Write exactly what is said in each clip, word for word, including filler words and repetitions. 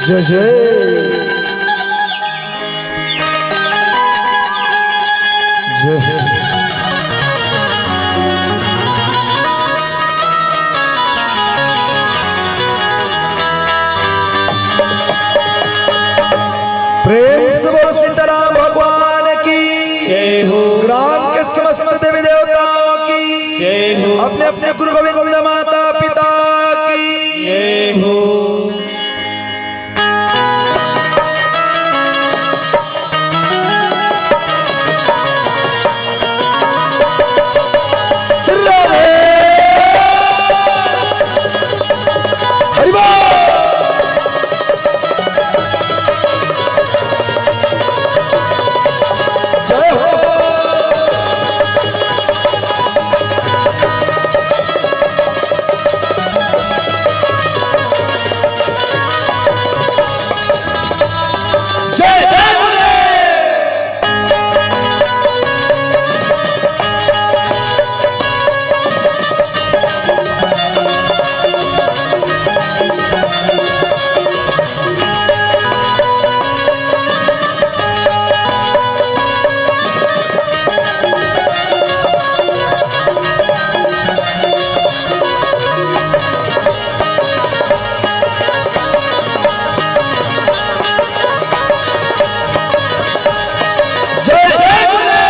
जय जय। जय। प्रेम से बोलो सीताराम भगवान की। जय हो। ग्राम के समस्त देवी देवताओं की। जय हो। अपने अपने गुरु गोविंद माता पिता की। जय हो। श्री राधे। हरि बोल। जय हो। जय जय बोले। जय जय बोले।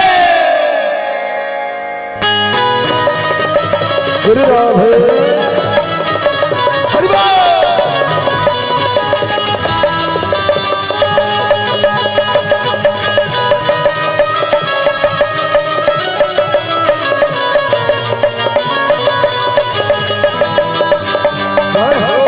श्री राधे। हरि बोल। जय हो।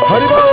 हरि बोल।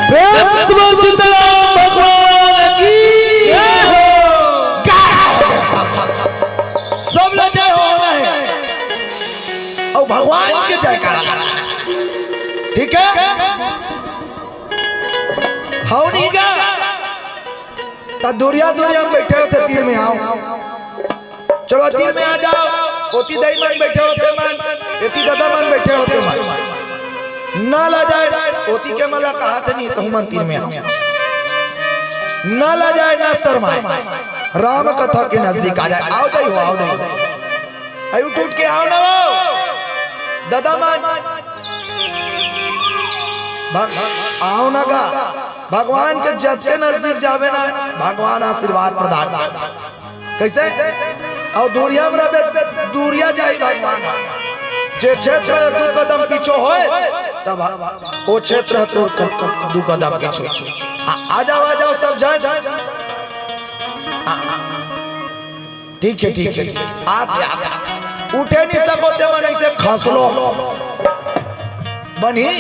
प्रेम से बोल सीताराम भगवान की जय हो। सब ला जय हो रहा है। अउ भगवान के जयकारा लगा। ठीक है? हव नहीं गा? त दुरिहा दुरिहा में बइठे होते तीर में आओ। चलो तीर में आ जाव। ओती दाई मन बइठे होते मन, एती ददा मन बइठे होते मन। ना लजाय, ओती के मन ला कहत नहीं, तहू मन तीर में आओ। ना लजाय, ना शर्माय। राम कथा के नजदीक आ जाय। आओ दाई हो, आओ दाई हो। अरे उठ उठ के आओ ना वो। ददा मन। भग-, आओ ना गा। भगवान के जतके नजदीक जाबे ना, भगवान आशीर्वाद प्रदान करथे। कइसे? अउ दुरिहा में रहबे, दुरिहा जाही भगवान। जे क्षेत्र दू कदम पीछू होय, तब ओ क्षेत्र ह तोर क-, दू कदम पीछू। आ, आ जाव, आ जाव सब झन। हाँ, हाँ। ठीक हे, ठीक हे, ठीक हे। आत हे, आत हे। उठे नइ सको ते मन अइसे खसलो। बनही।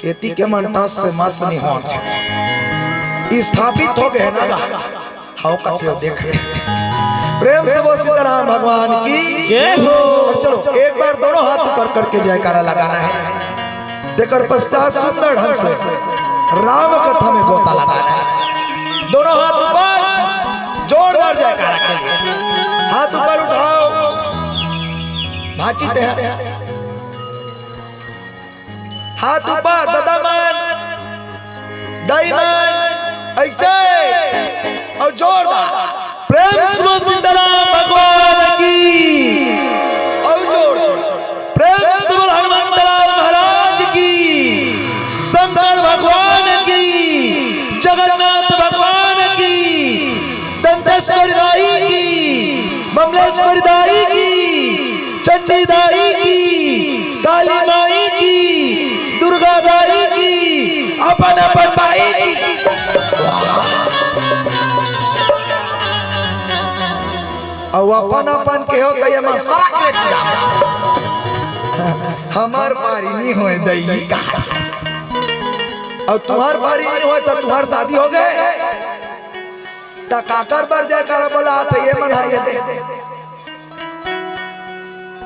एती के मन टस से मस नइ होत हे। स्थापित हो गे ना गा। हव कथे देख। प्रेम से बोल सीताराम भगवान की। जय हो। अउ चलो, एक बार दोनों हाथ ऊपर करके जयकारा लगाना हे। तेकर पश्चात सुंदर ढंग से राम कथा में गोता लगाना हे। दोनों हाथ ऊपर, जोरदार जयकारा के लिए। हाथ ऊपर उठाव। आचित है। हाथ ऊपर, ददा मन, दाई मन, ऐसे। अउ जोरदार प्रेम से बोल सीताराम भगवान की। अउ जोर से प्रेम से बोल हनुमंतलाल महाराज की, शंकर भगवान की, जगन्नाथ भगवान की, दंतेश्वरी दाई की, बमलेश्वरी दाई की, चंडी दाई की, काली माई की, दुर्गा दाई की, अपन अपन माई की। अउ अपन अपन के हो त ये मन सरक ले दिया। हमर पारी नहीं होय दई का। अउ तुम्हार पारी नहीं होय त तुम्हार शादी हो गए। त काकर बर जयकारा बोला थे ये मन हा ये दे।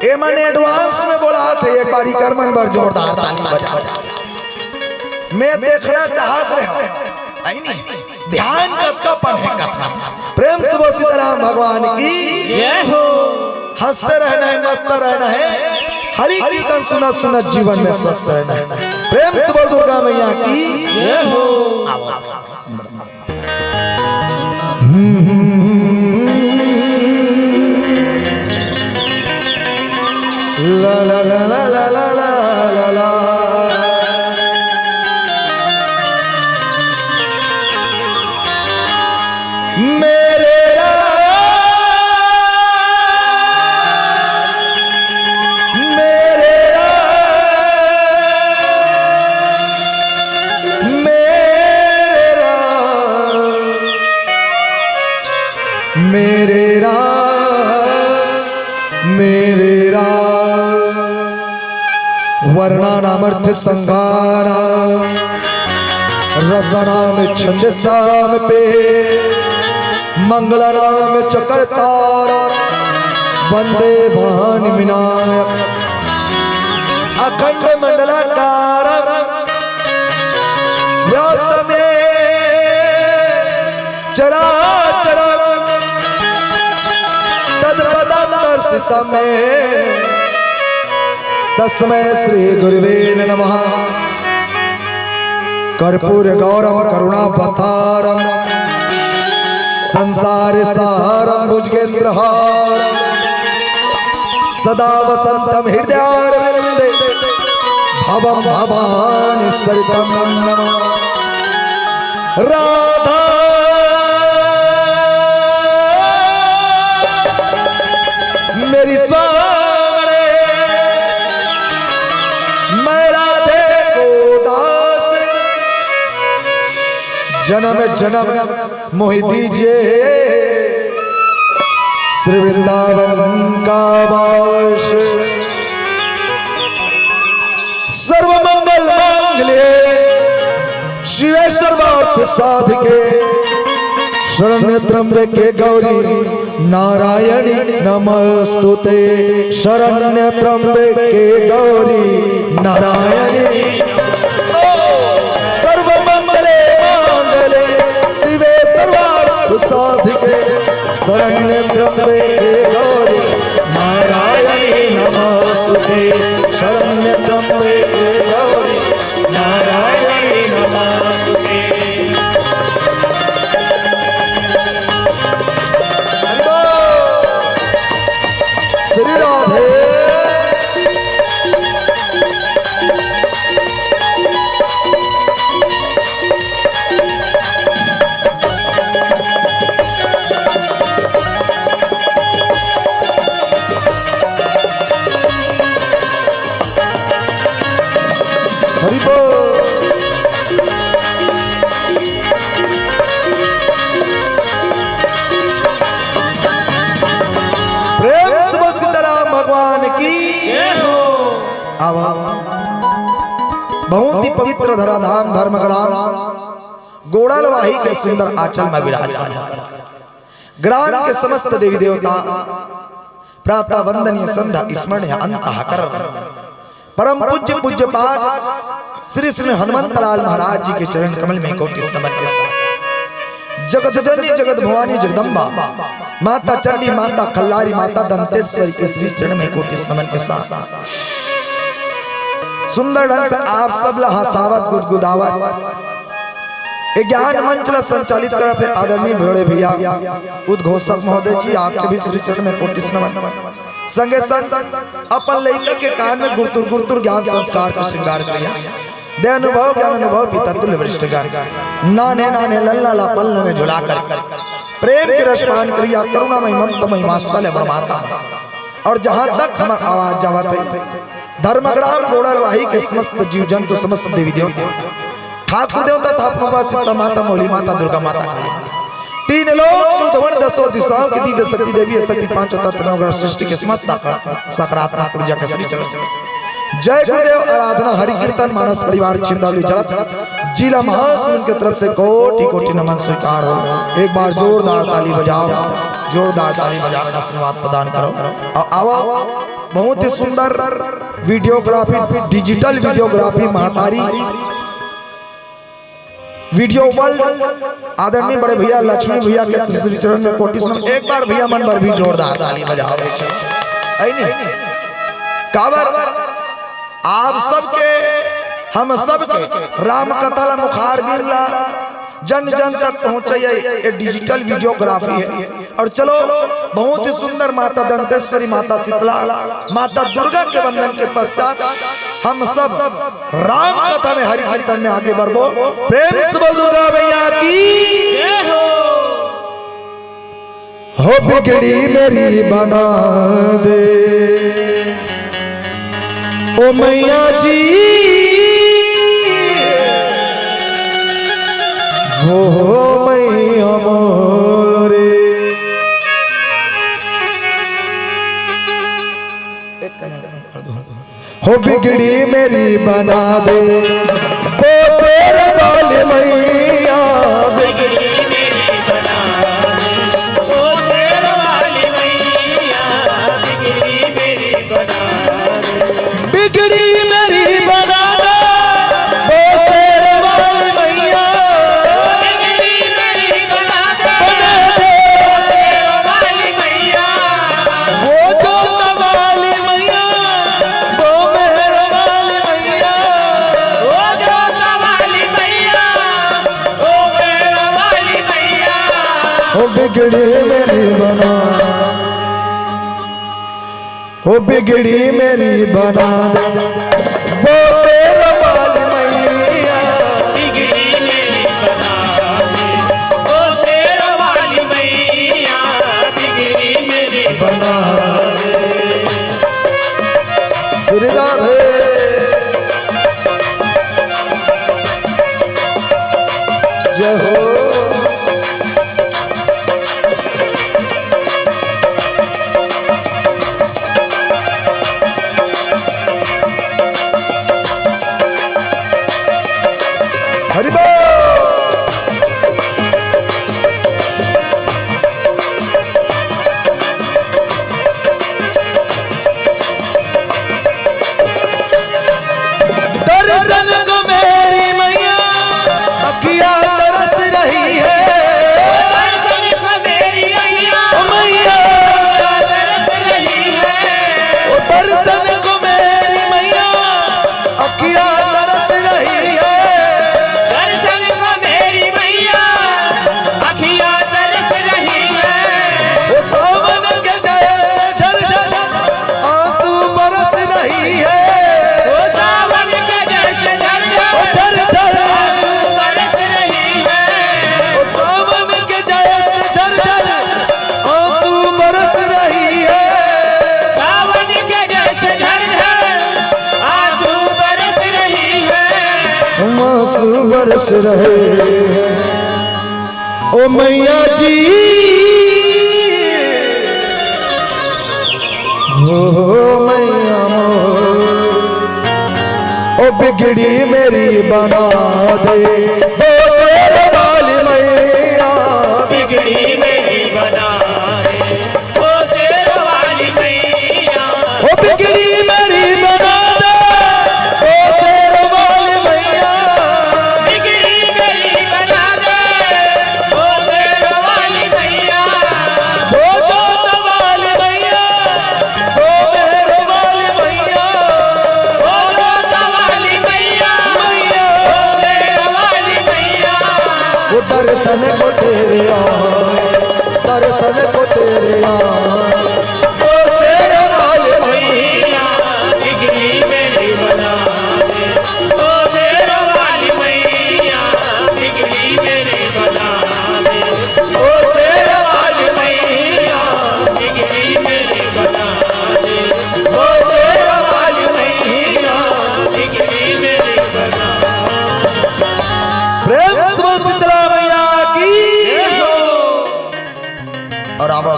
ए मन एडवांस में बोला थे, एक बारी कर मन बर जोरदार ताली बजा। मैं देखना चाहत रहे हूं, है नी? ध्यान कतका पन है कथा। प्रेम से बोल सीताराम भगवान की। जय हो। हंसते रहना है, मस्त रहना है, हरि कीर्तन सुनत सुनत जीवन में स्वस्थ रहना है। प्रेम से बोल दुर्गा मैया की। जय हो। आओ, आओ, आओ, सुंदर। ला ला ला ला ला ला ला ला। मेरे राम, मेरे राम, मेरे राम, मेरे राम, मेरे राम। वर्णानामर्थ संघानाम रसानाम छंदसाम पे मंगलानाम चक्रतार वंदे भवानी विनायक अखंड मंडलाकार व्याप्त में चराचरम तत्पदम दर्शितम तस्मै श्री गुरुवे नमः। कर्पूर गौरम करुणावतारम संसार सारम भुजगेंद्रहारम सदा वसंतम हृदयारविंदे भवम भवानी सरितम नमः। राधा मेरी स्वामणे, मैं राधे को दास, जन्म जन्म मोहि दीजिए श्री वृंदावन का वास। सर्व मंगल मांगल्ये शिवे सर्वार्थ साधिके शरण्य त्र्यंबके गौरी नारायणी नमस्तुते। शरण्य त्र्यंबके गौरी नारायणी सर्व मंगले मांगले शिवे सर्वार्थ साधिके शरण्य त्र्यंबके गौरी नारायणी नमस्तुते। शरण्य त्र्यंबके गौरी नारायणी नमस्तुते। श्री राधे। हरि बोल। प्रेम से बोल सीताराम भगवान की। आवा। बहुत ही पवित्र धराधाम धर्म ग्राम गोड़ालवाही के सुंदर आंचल में विराजमान है। ग्राम के समस्त देवी देवता प्रातः वंदनीय संध्या स्मरणीय अंतःकरण परम पूज्य पूज्य पाद श्री श्री हनुमंत लाल महाराज जी के चरण कमल में कोटि नमन के साथ जगत जननी, जगत भवानी, जगदम्बा, माता चंडी, माता खल्लारी, माता दंतेश्वरी के श्री चरण में कोटि नमन के साथ सुंदर ढंग से आप सब ला हंसावत, गुदगुदावत, ए ज्ञान मंच ला संचालित करत हे आदरणीय बड़े भैया उद्घोषक महोदय जी, आपके भी श्री चरण में कोटि नमन। संगे संग अपन लइका के कान में गुरतुर गुरतुर ज्ञान संस्कार के श्रृंगार करिया। दे अनुभव ज्ञान अनुभव पिता तुल्य वरिष्ठ ज्ञान। नान्हे नान्हे ललना ला पलना में झुला कर प्रेम के रसपान करिया, करुणामय ममतामय वात्सल्य बरमाता। और जहां तक हमर आवाज जावत हे, धर्मग्राम गोड़रवाही के समस्त जीव जंतु, समस्त देवी देवता, ठाकुर देवता, थापना उपासित माता, मोली माता, दुर्गा माता, तीन लोक चौदह वन दसों दिशाओं की दिव्य शक्ति देवी है, शक्ति पांचों तत्व नवग्रह सृष्टि के समस्त सकारात्मक ऊर्जा के श्री चरण। जय गुरुदेव। आराधना हरि कीर्तन मानस परिवार छिंदौली चलत जिला महासमुंद के तरफ से कोटि कोटि नमन स्वीकार हो। एक बार जोरदार ताली बजाओ, जोरदार ताली बजाकर आशीर्वाद प्रदान करो। और आओ, बहुत ही सुंदर वीडियोग्राफी, डिजिटल वीडियोग्राफी महतारी वीडियो वर्ल्ड, आदरणीय बड़े भैया लक्ष्मी भैया के श्री चरण में कोटि नमन। एक बार भैया मन बर भी जोरदार ताली बजाओ। है नहीं? काबर आप सबके, हम सबके राम कथा ला, मुखारबिंद ला जन जन तक पहुंचाइए, ये डिजिटल वीडियोग्राफी है। और चलो, बहुत ही सुंदर माता दंतेश्वरी, माता शीतला, माता दुर्गा के वंदन के पश्चात हम सब राम कथा में, हरि कीर्तन में आगे बढ़बो। प्रेम से बोल दुर्गा मैया की। हो बिगड़ी मेरी बना दे, ओ मैया जी, वो मैया मोरे। हो बिगड़ी मेरी बना दे, ओ शेर वाली मैया। बिगड़ी मेरी बना दे, ओ शेर वाली मैया। बना दे। वो जोत वाली मैया, वो मेहर वाली मैया। वो जोत वाली मैया, वो मेहर वाली मैया। वो बिगड़ी मेरी बना, वो बिगड़ी मेरी बना, वो शेर वाली मैया। बिगड़ी मेरी बना, वो शेर वाली मैया। बिगड़ी मेरी बना। श्री राधे। जय हो। हरि बोल। दर्शन को मेरी मैया अखिया तरस रही है। दर्शन को मेरी मैया ओ मैया। तरस रही है। ओ दर्शन को मेरी मैया अखिया तरस रही है। दर्शन को मेरी मैया अखिया तरस रही है। ओ सावन के जैसे झरझर आंसू बरस रही है। ओ सावन के जैसे झरझर ओ झरझर आंसू बरस रही है। ओ सावन के जैसे झरझर आंसू बरस रही है। सावन के जैसे झरझर आंसू बरस रही है। आंसू बरस रहे हैं। ओ मैया जी, ओ मैया मोर, ओ बिगड़ी मेरी बना दे, ओ शेर वाली मैया। बिगड़ी मेरी बना दे, ओ शेर वाली मैया। ओ बिगड़ी मेरी बना दे, ओ शेर वाली मैया। बिगड़ी मेरी बना दे, ओ शेर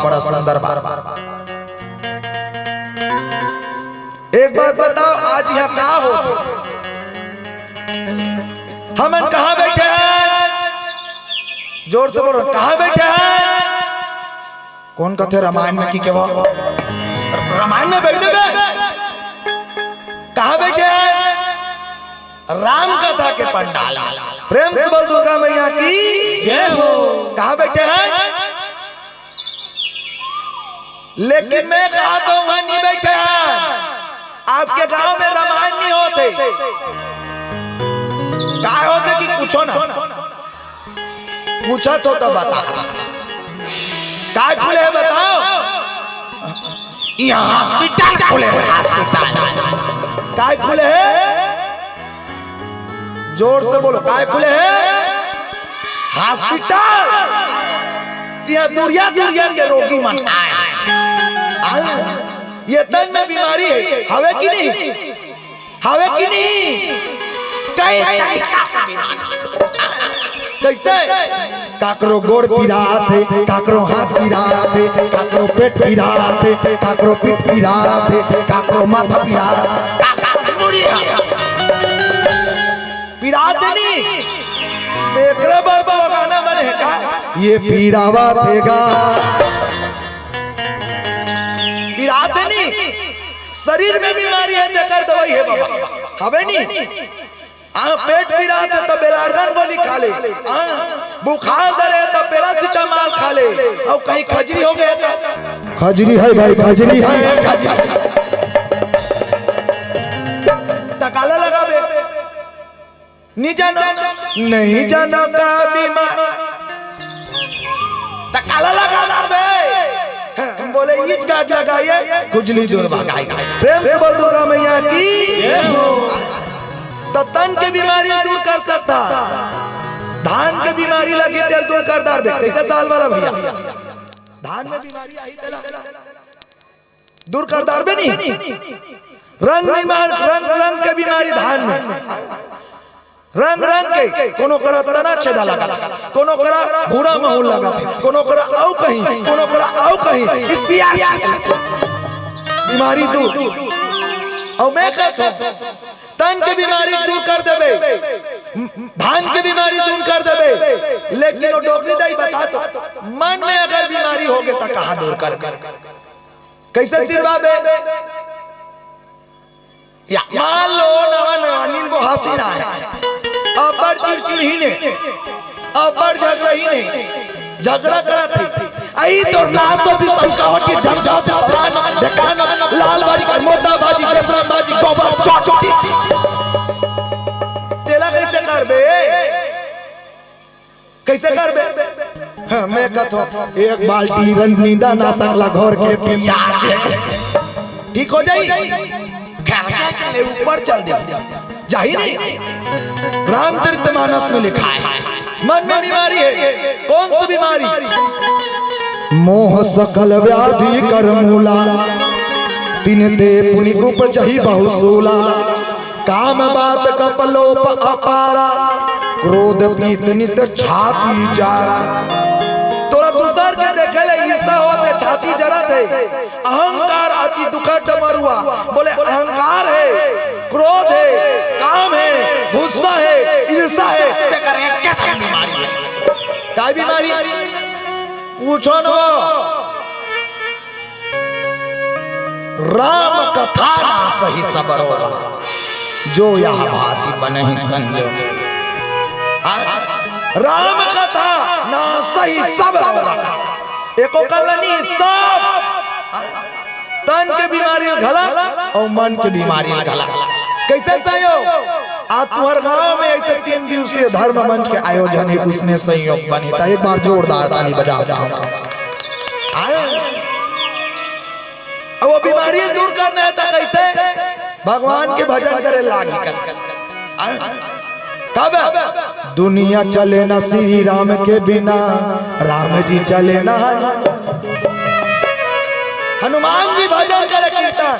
बड़ा सुंदर बात। एक बात बताओ, आज यहाँ का होत हे? हमन कहाँ बैठे हन? जोर से बोलो, कहाँ बैठे हन? कोन कथे रामायण में कि केवा? रामायण में बैठ देबे? कहाँ बैठे हन? राम कथा के पंडाल में। प्रेम से बोल दुर्गा मैया की। जय हो। कहाँ बैठे हन? लेकिन मैं कहा तो वहां नहीं बैठे हन। आपके गांव में रामायण नहीं होत हे। का होत हे कि पूछो ना। पूछा तो, तो बता। काय खुले हे बताओ? यहाँ हॉस्पिटल खुले हे, हॉस्पिटल। काय खुले हे? जोर से बोलो, काय खुले हे? हॉस्पिटल। तिहाँ दुरिया दुरिया के रोगी मन आए। आए। ये तन में बीमारी हे, हवे कि नहीं? हवे कि नहीं? कई तरीका से बीमारी। कैसे? काकरो गोड़ पिरात हे, काकरो हाथ पिरात हे, काकरो पेट पिरात हे, काकरो पीठ पिरात हे, काकरो माथा पिरात हे, काकरो मुड़ी हा पिरात हे नहीं। तेकरे बर तो गाना बने हे का? ये पीरावत हे गा। पिरात हे नहीं। शरीर में बीमारी हे, तेकर दवाई हे बाबा। हवे नहीं। आ, पेट पिरात हे त बेलार्गन गोली खा ले। आ, बुखार धरे हे त पैरासिटामोल खा ले। अउ कहीं खजरी हो गए त? खजरी हे भाई, खजरी हे। त काला लगाबे? नहीं जाना, नहीं जाना का बीमार। त काला लगा डारबे। हम बोले, इच गांठ लगाइए, खुजली दूर भगाई। प्रेम से बोल दुर्गा मैया की। त तन के बीमारी दूर कर सकता, धान के बीमारी लगी तेल दूर कर डारबे। कैसे साल वाला भैया, धान में बीमारी आई तेला दूर कर डारबे नहीं। रंग बीमार, रंग रंग के बीमारी धान में, रंग रंग के, कोनो करा तना छेदा लगत हे, कोनो करा भूरा महूल लगत हे, कोनो करा अउ कहीं, कोनो करा अउ कहीं। इस बियार बीमारी दूर। अउ मैं कहत हूँ, तन के बीमारी दूर कर देबे, धान के बीमारी दूर कर देबे, लेकिन वो डोकरी दाई बता तो, मन में अगर बीमारी होगे त कहाँ दूर कर, कर? कैसे सिरवाबे? या मान लो नवा नवानिन बोहासिन आय, अब्बड़ चिड़चिड़हिन हे, अब्बड़ झगड़ाहिन हे, झगड़ा करत हे। अई तो नासो भी संकावट के ढंग जात हे, धान, ढकान, लाल भाजी, मोटा भाजी, बेसन भाजी, गोबर, चोटी। तेला कैसे करबे? कैसे करबे? हाँ, मैं कहत हूँ, एक बाल्टी रंगनींदा नासक ला घोर के पिया दे। ठीक हो जाई? घर के तले ऊपर चल दे। जाही नहीं? रामचरितमानस में लिखा है। मन में बीमारी हे। कौन सी बीमारी? मोह सकल व्याधि कर मूला, तिनते पुनि उपजहि बहु सूला। काम बात कपलोप अपारा, क्रोध पीत नित छाती जारा। तोला दूसर के देखे ले ईर्षा होत हे, छाती जरत हे, अहंकार अति दुखद डमरुआ। बोले अहंकार हे, क्रोध हे, काम हे, गुस्सा हे, ईर्षा हे, तेकर एके ठन बीमारी हे। काय बीमारी? पूछो न वो। राम कथा नासहि सब रोग, जो यह भांति बनहि संजोग। हाँ? राम कथा नासहि सब रोग। एको कल नहीं, सब। तन के बीमारी घला अउ मन के बीमारी घला। कैसे संयोग? आज तुम्हारे गांव में ऐसे तीन दिवसीय धर्म मंच के आयोजन हे, उसमें संयोग बने। त एक बार जोरदार ताली बजाओ। आए। अब वो बीमारी दूर करना हे त कैसे? भगवान के भजन करे लागी। आए। कब? दुनिया चले ना श्री राम के बिना, राम जी चले ना हनुमान। हनुमान जी भजन करे कीर्तन।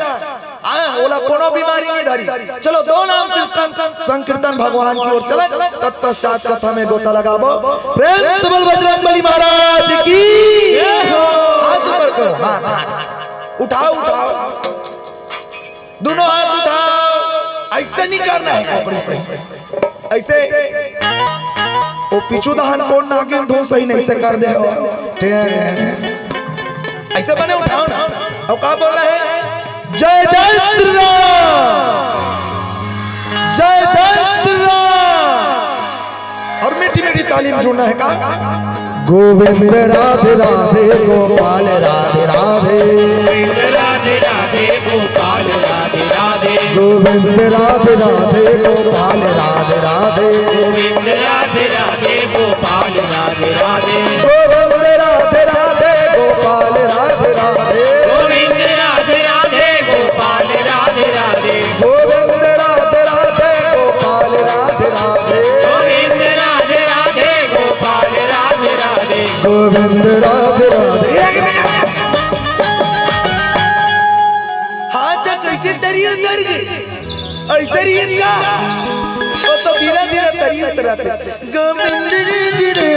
हाँ, ओला कोनो बीमारी नहीं धरी। चलो, दो नाम से कन-, संकीर्तन भगवान की ओर चले, तत्पश्चात कथा में गोता लगाबो। प्रेम से बोल बजरंग बली महाराज की। जय हो। हाथ हाथ, हाथ। उठाओ, उठाओ। दोनों हाथ उठाओ। ऐसे नहीं करना है खोपड़ी से। ऐसे। वो पीछू दहन कोन नागिन धुन सही नहीं से कर दे हो। टेन। ऐसे बने उठाओ ना। अब का बोलना है? जय जय श्री राम, जय जय श्री राम। और मीठी मीठी ताली में जुड़ना है का? गोविंद राधे राधे, गोपाल राधे राधे। गोविंद राधे राधे, गोपाल राधे राधे। गोविंद राधे राधे, गोपाल राधे राधे। गोविंद राधे राधे, गोपाल राधे राधे। गोविंद राधे राधे, गोपाल राधे राधे। गोविंद राधे राधे, गोपाल राधे राधे। गोविंद राधे राधे, गोपाल राधे राधे। गोविंद राधे राधे, गोपाल राधे राधे। गोविंद राधे राधे। एक मिनट। हाथ तक कैसे तरी उतर गई? ऐसे रही इसका? वो तो धीरे धीरे तरी उतरत। गोविंद रे धीरे धीरे।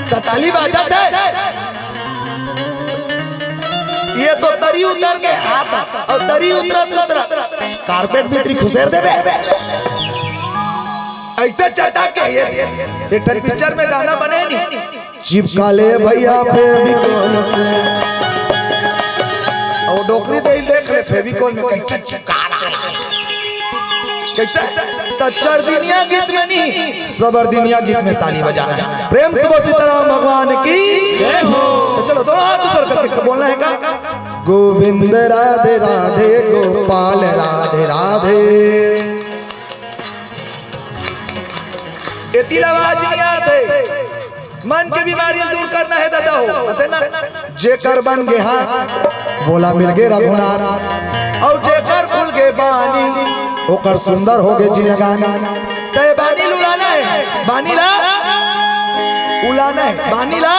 तो ताली बाजत है। ये तो तरी उतर के हाथ और तरी उतरत उतरत कारपेट भीतरी खुसेर देबे। ऐसे चटा के ये, ये ठन पिक्चर में गाना बने नहीं। चिपका ले भैया फेविकोल से। और डोकरी दे देख ले फेविकोल में कैसे चिपका रहा है। कैसे? तो चरदिनिया गीत में नहीं, सबरदिनिया गीत में ताली बजाना है। प्रेम से बोल सीताराम भगवान की। जय हो। तो चलो दोनों हाथ ऊपर करके बोलना है का? गोविंद राधे राधे, गोपाल राधे राधे। एती ला आवाज नहीं आत हे। मन के बीमारी दूर करना है दादा हो, अते ना। जेकर बन गे हाथ, वोला मिल गे रघुनाथ। अउ जेकर खुल गे बानी, ओकर सुंदर हो गे जिनगानी। तय बानी ल उड़ाना है, बानी ला उड़ाना है, बानी ला।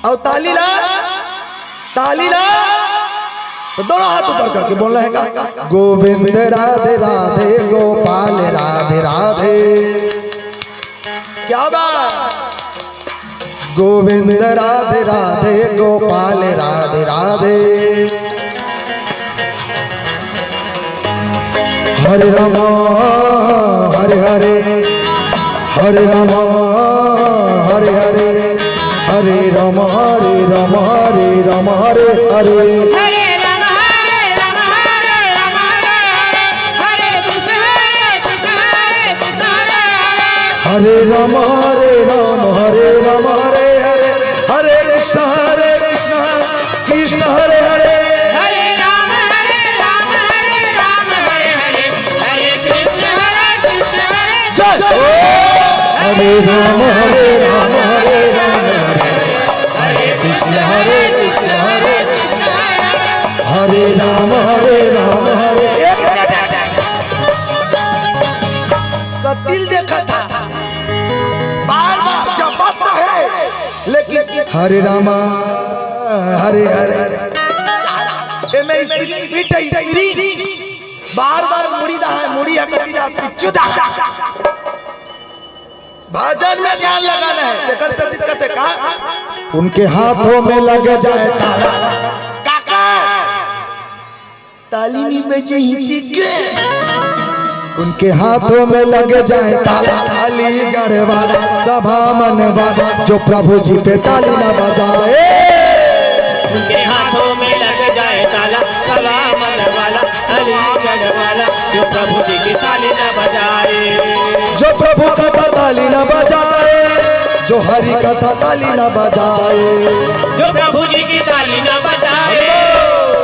अउ ताली ला, ताली ला। तो दोनों हाथ ऊपर करके बोलना है का? गोविंद राधे राधे, गोपाल राधे राधे। क्या बात। गोविंद राधे राधे, गोपाल राधे राधे। हरे रामा, हरे हरे, हरे रामा, हरे हरे, हरे रामा, हरे रामा, हरे रामा, हरे हरे। हरे राम, हरे राम, हरे राम, हरे राम, हरे कृष्ण, हरे कृष्ण, हरे कृष्ण, हरे हरे। हरे राम, हरे राम, हरे राम, हरे हरे, हरे कृष्ण, हरे कृष्ण, कृष्ण हरे हरे। हरे राम, हरे राम, हरे राम, हरे हरे, हरे कृष्ण, हरे कृष्ण, हरे जय हो। हरे राम, हरे राम, हरे राम, हरे हरे, कृष्ण, हरे कृष्ण, हरे कृष्ण, हरे हरे। हरे राम, हरे राम, हरे। एक मिनट। कतिल देखा था, बार बार जपत है, लेकिन हरे रामा, हरे हरे। एमे स्पिरिट है, स्पिरिट। बार बार मुड़ी दहा, मुड़ी हकती जाती, चुदा। भजन में ध्यान लगाना है। तेकर से दिक्कत है का? उनके हाथों में लग जाए ताला। काका। ताली नहीं बजी थी के। उनके हाथों में लग जाए ताला, अलीगढ़ वाला सभा मन वाला, जो प्रभु जी पे ताली ना बजाए। उनके हाथों में लग जाए ताला, सभा मन वाला, अलीगढ़ वाला, जो प्रभु जी की ताली ना बजाए। जो प्रभु का ताली ना बजाए, जो हरि कथा ताली ना बजाए। जो प्रभु जी की ताली ना बजाए,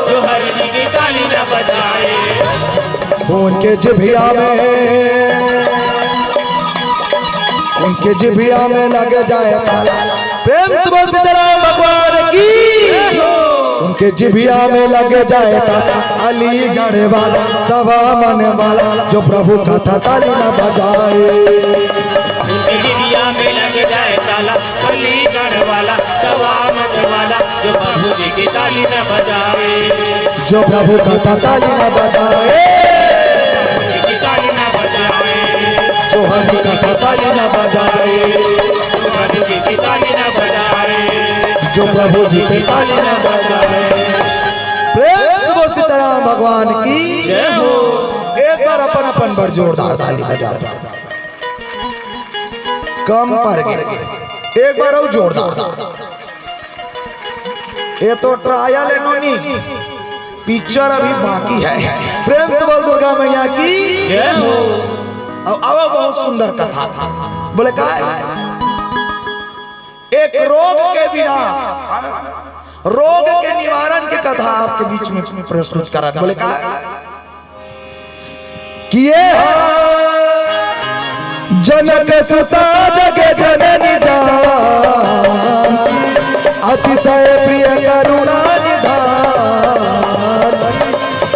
जो हरि जी की ताली ना बजाए। उनके जिभिया में, उनके जिभिया में लग जाए ताला। प्रेम से बोल सीताराम भगवान की। उनके जिभिया में लग जाए ताला, अलीगढ़ वाला, सवा मन वाला, जो प्रभु कथा ताली ना बजाए। उनके जिभिया में लग जाए ताला, अलीगढ़ वाला, सवा मन वाला, जो प्रभु जी की ताली ना बजाए। जो प्रभु कथा ताली ना बजाए। प्रभु जी की ताली ना बजाए। जो हरि कथा ताली ना बजाए। जो हरि जी की ताली ना बजाए। प्रभु जी के ताली ना बजावे। प्रेम से बोल सीताराम भगवान की। जय हो। एक बार अपन अपन बर जोरदार ताली बजाओ। कम पर गे, एक बार अउ जोरदार। ये तो ट्रायल है नोनी, पिक्चर अभी बाकी है। प्रेम से बोल दुर्गा मैया की। जय हो। अब आओ, बहुत सुंदर कथा। बोले का? एक रोग के विनाश, रोग के निवारण के कथा आपके बीच में प्रस्तुत करत। बोले का? कि ये हा जनक सुता जग जननी जान, अतिशय प्रिय करुणा निधान।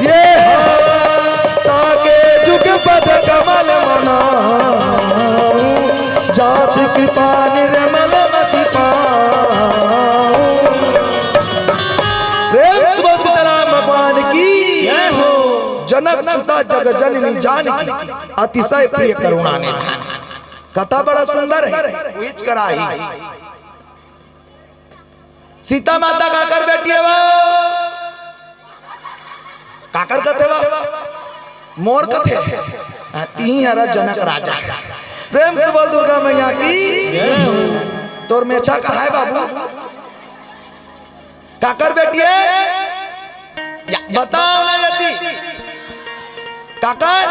ये हा ताके जुग पद कमल मनाऊ, जास कृपा निर्मल मति पाऊ। प्रेम से बोल सीताराम भगवान की। जय हो। जनक सुता जग जननी जानकी, अतिशय प्रिय करुणा निधान। कथा बड़ा सुंदर है। उहिच कराही। सीता माता काकर बेटी हे वो? काकर कथे वो? मोर कथे। हाँ, तिही हरा जनक राजा। प्रेम से बोल दुर्गा मैया की। तोर मेछा कहाँ हे बाबू? काकर बेटी हे? या, बताओ ना यदि। काकर?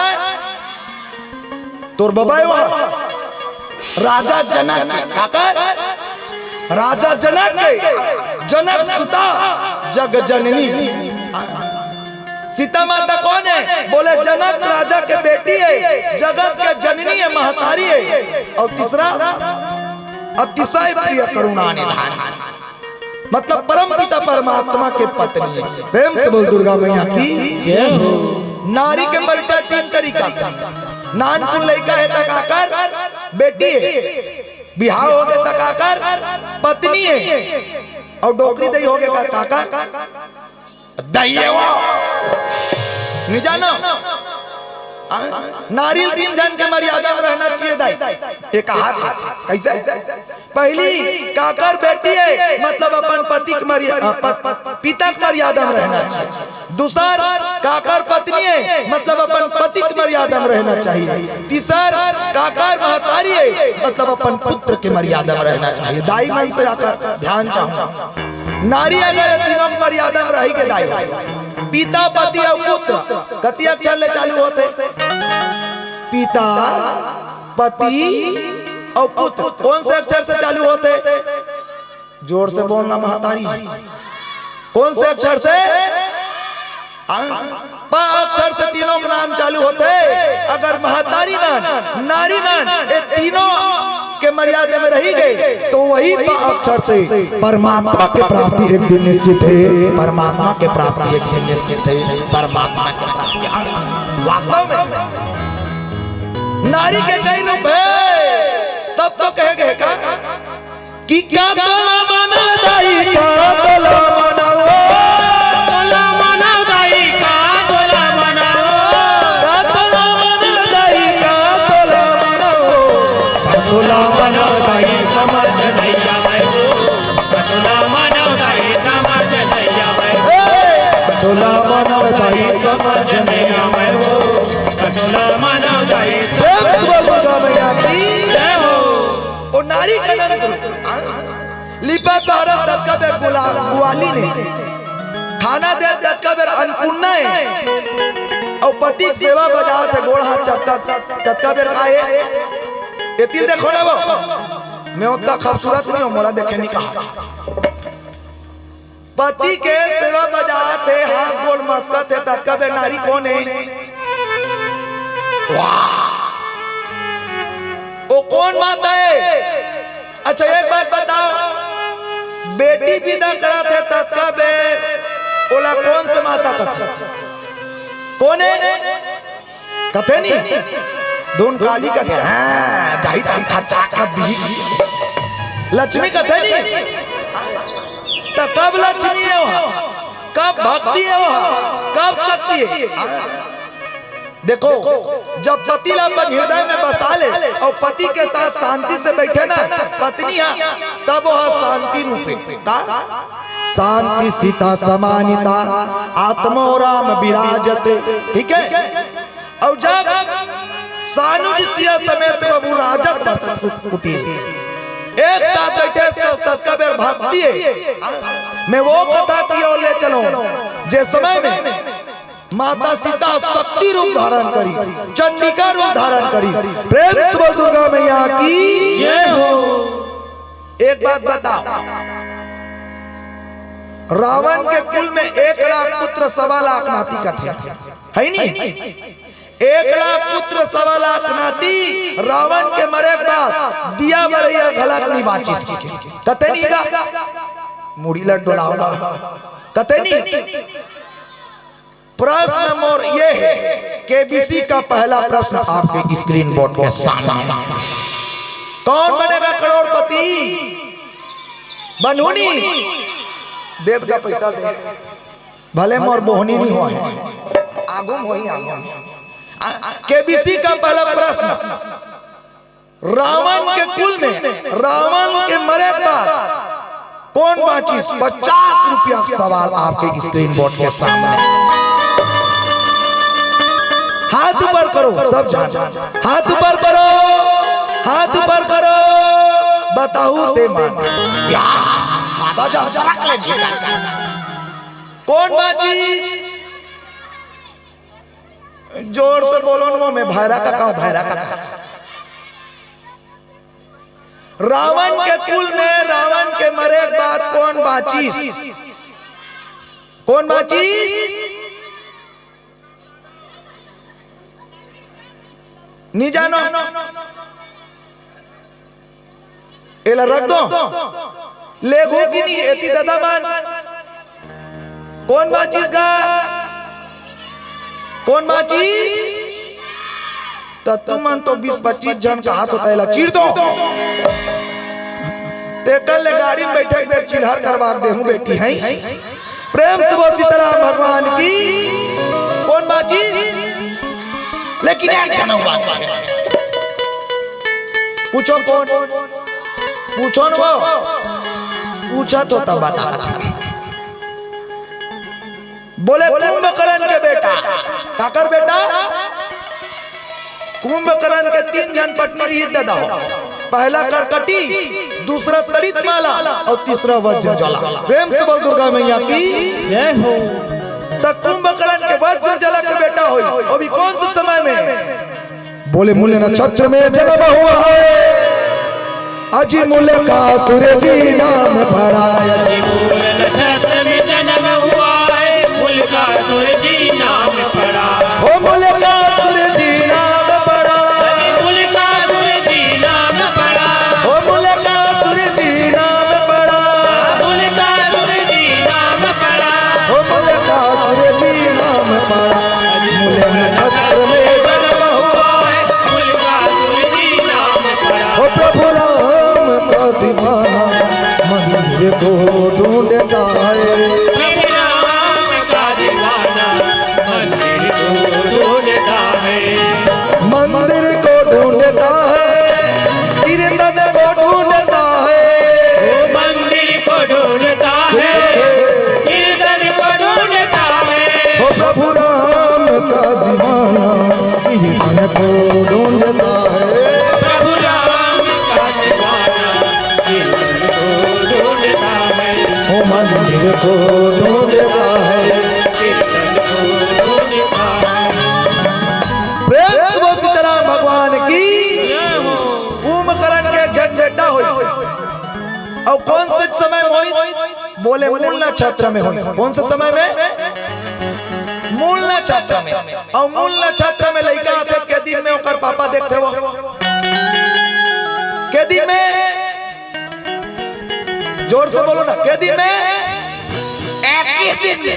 तोर बबा हे वो? राजा जनक। काकर? राजा जनक के। जनक सुता जग जननी। सीता माता कौन हे? बोले जनक राजा के बेटी हे, जगत के जननी हे, महतारी हे। अउ तीसरा अतिशय प्रिय करुणा निधान। मतलब परम पिता परमात्मा के पत्नी हे। प्रेम से बोल दुर्गा मैया की। जय हो। नारी के परिचय तीन तरीका से। नानकुन लइका हे त काकर? बेटी हे। बिहाव होगे त काकर? पत्नी हे। अउ डोकरी दई होगे का काकर? दई हे वो। नहीं जानो? हाँ? नारी तीन झन के मर्यादा में रहना चाहिए दाई। एक हाथ। कैसे? पहली काकर बेटी हे, मतलब अपन पति के मर्या-, अ, प-, पिता के मर्यादा में रहना चाहिए। दूसर काकर पत्नी हे, मतलब अपन पति के मर्यादा में रहना चाहिए। तीसर काकर महतारी हे, मतलब अपन पुत्र के मर्यादा में रहना चाहिए। दाई मन से आकर ध्यान चाहूँ। नारी अगर ये तीनों के मर्यादा में रही के दाई, पिता, पति अउ पुत्र, कति अक्षर ले चालू होथे? पिता, पति अउ पुत्र, कौन से अक्षर से चालू होथे? जोर से बोलना महतारी, कौन से अक्षर से? हाँ? प अक्षर से तीनों के नाम चालू होथे। अगर महतारी मन, नारी मन ये तीनों के मर्यादा में रही गे, तो वही प अक्षर से परमात्मा के प्राप्ति एक दिन निश्चित हे। परमात्मा के प्राप्ति एक दिन निश्चित हे। परमात्मा के प्राप्ति, हाँ, वास्तव में नारी के कई रूप हे, तब तो कहे गे का कि का तोला मानव दाई, का तोला मानव। तोला मानव दाई, का तोला मानव। का तोला मानव दाई, का तोला मानव। का तोला मानव दाई, समझ नहीं आवे वो। का तोला मानव दाई, समझ नहीं आवे वो। ए! का तोला मानव दाई, समझ नहीं आवे वो। का तोला मानव दाई, प्रेम से बोल दुर्गा मैया की। जय हो। ओ नारी का नंद रूप। लिपत बहारत ततका बेर गुला-, गुवाली ने, खाना दे ततका बेर अन्नपूर्णा हे, अउ पति के सेवा बजात हे, गोड़ हाथ चपकत ततका बेर का हे? ये तिल देखो ना वो, मैं ओतका खूबसूरत नहीं हूँ, मोला देखे नहीं कहा। पति के सेवा बजात हे, हाथ गोड़ मसकत हे, ततका बेर नारी कौन हे? वाह! वो कौन माता हे? अच्छा, एक बात बताओ, बेटी विदा करत हे ततका बेर ओला कौन से माता कथे? कौन हे? कथे नी? धुन काली कथे, हाँ, जाही तन खचा कर दी। लक्ष्मी कथे नी? त कब लक्ष्मी हे वो? कब भक्ति हे वो? कब शक्ति हे? देखो, जब पति ला अपन हृदय में बसा ले अउ पति के साथ शांति से बैठे ना पत्नी हा, तब वो शांति रूप हे। का? शांति सीता समानिता, आत्मो राम विराजते। ठीक है? अउ जब सानुज सिया समेत प्रभु राजत वसत कुटीर, एक साथ बैठे तो ततका बेर भक्ति हे। मैं वो कथा की ओर ले चलूं, जे समय में माता सीता शक्ति रूप धारण करिस, चंडिका रूप धारण करिस। प्रेम से बोल दुर्गा मैया की। जय हो। एक बात बताओ, रावण के कुल में एक लाख पुत्र सवा लाख नाती कथे, हे नी? एक लाख पुत्र सवा लाख नाती, रावण के मरे के बाद दिया बरइया घलक नी बाचिस। कथे नी गा? मुड़ी ल डोलाव ना। कथे नी? प्रश्न मोर ये हे, केबीसी का पहला प्रश्न आपके स्क्रीन बोर्ड के सामने, कौन बनेगा करोड़पति? बनहू नी? देत का पैसा दे, भले मोर बोहनी नी होय, आगू म होही, आगू म। आ, आ, केबीसी का पहला प्रश्न, रावण के कुल में रावण के मरे के बाद कौन बाचिस? पचास रुपया का सवाल आपके स्क्रीन बोर्ड के सामने। हाथ ऊपर करो सब झन, हाथ ऊपर करो, हाथ ऊपर करो, बताहू ते मन। या, आधा झन सरक ले जी। कौन बाचिस? जोर से बोलो न, मैं भैरा काका हूँ, भैरा काका। रावण के कुल में रावण के मरे के बाद कौन बाचिस? कौन बाचिस? नी जानो? एला रख दो। लेगो कि नी? एती ददा मन। कौन बाचिस गा? कौन बाचिस? त तुमन तो बीस पच्चीस झन कहात हो, त एला चीर दो। तेकर ले गाड़ी में बैठे एक बेर चिल्हर करवा देहूं बेटी, हैं? प्रेम से बोल सीताराम भगवान की। कौन बाचिस? लेकिन एक झन अउ बाचिस। पूछो कौन? पूछो न वो। पूछा तो तब बता। बोले कुंभकर्ण के बेटा। काकर बेटा? कुंभकर्ण के तीन झन पत्नी रहिस ददा हो। पहला करकटी, दूसरा तड़ित माला अउ तीसरा वज्र ज्वाला। प्रेम से बोल दुर्गा मैया की। जय हो। त कुंभकर्ण के वज्र ज्वाला के बेटा होइस, वो भी कौन से समय में? बोले मूल नक्षत्र में जन्म हुआ है, अजी मूल का सूरज नाम पड़ा है। मूल नक्षत्र में जन्म हुआ है, मूल का सूरज नाम पड़ा। ओ मूल का सूरज नाम पड़ा। मूल का सूरज नाम पड़ा। ओ मूल का सूरज नाम पड़ा। मूल का सूरज नाम पड़ा। ओ मूल का सूरज नाम पड़ा। मूल नक्षत्र में जन्म हुआ है। मूल का सूरज नाम पड़ा। ओ प्रभु राम का दीवाना मंदिर को ढूंढता है। प्रभु राम का दीवाना मंदिर को ढूंढता है। मंदिर को ढूंढता है, कीर्तन को ढूंढता है। मंदिर को ढूंढता है, कीर्तन को ढूंढता है। ओ प्रभु राम का दीवाना कीर्तन को ढूंढता है। प्रभु राम का दीवाना कीर्तन को ढूंढता है। ओ मंदिर को ढूंढता है। कीर्तन को ढूंढता है। प्रेम से बोल सीताराम भगवान की। कुंभकर्ण के एक झन बेटा होइस। अउ कौन से समय में होइस? बोले मूल नक्षत्र में होइस। कौन से समय में? मूल नक्षत्र में। अउ मूल नक्षत्र में लइका आथे के दिन में ओकर पापा देखथे वो। के दिन में? जोर से बोलो ना, के दिन में? इक्कीस दिन में।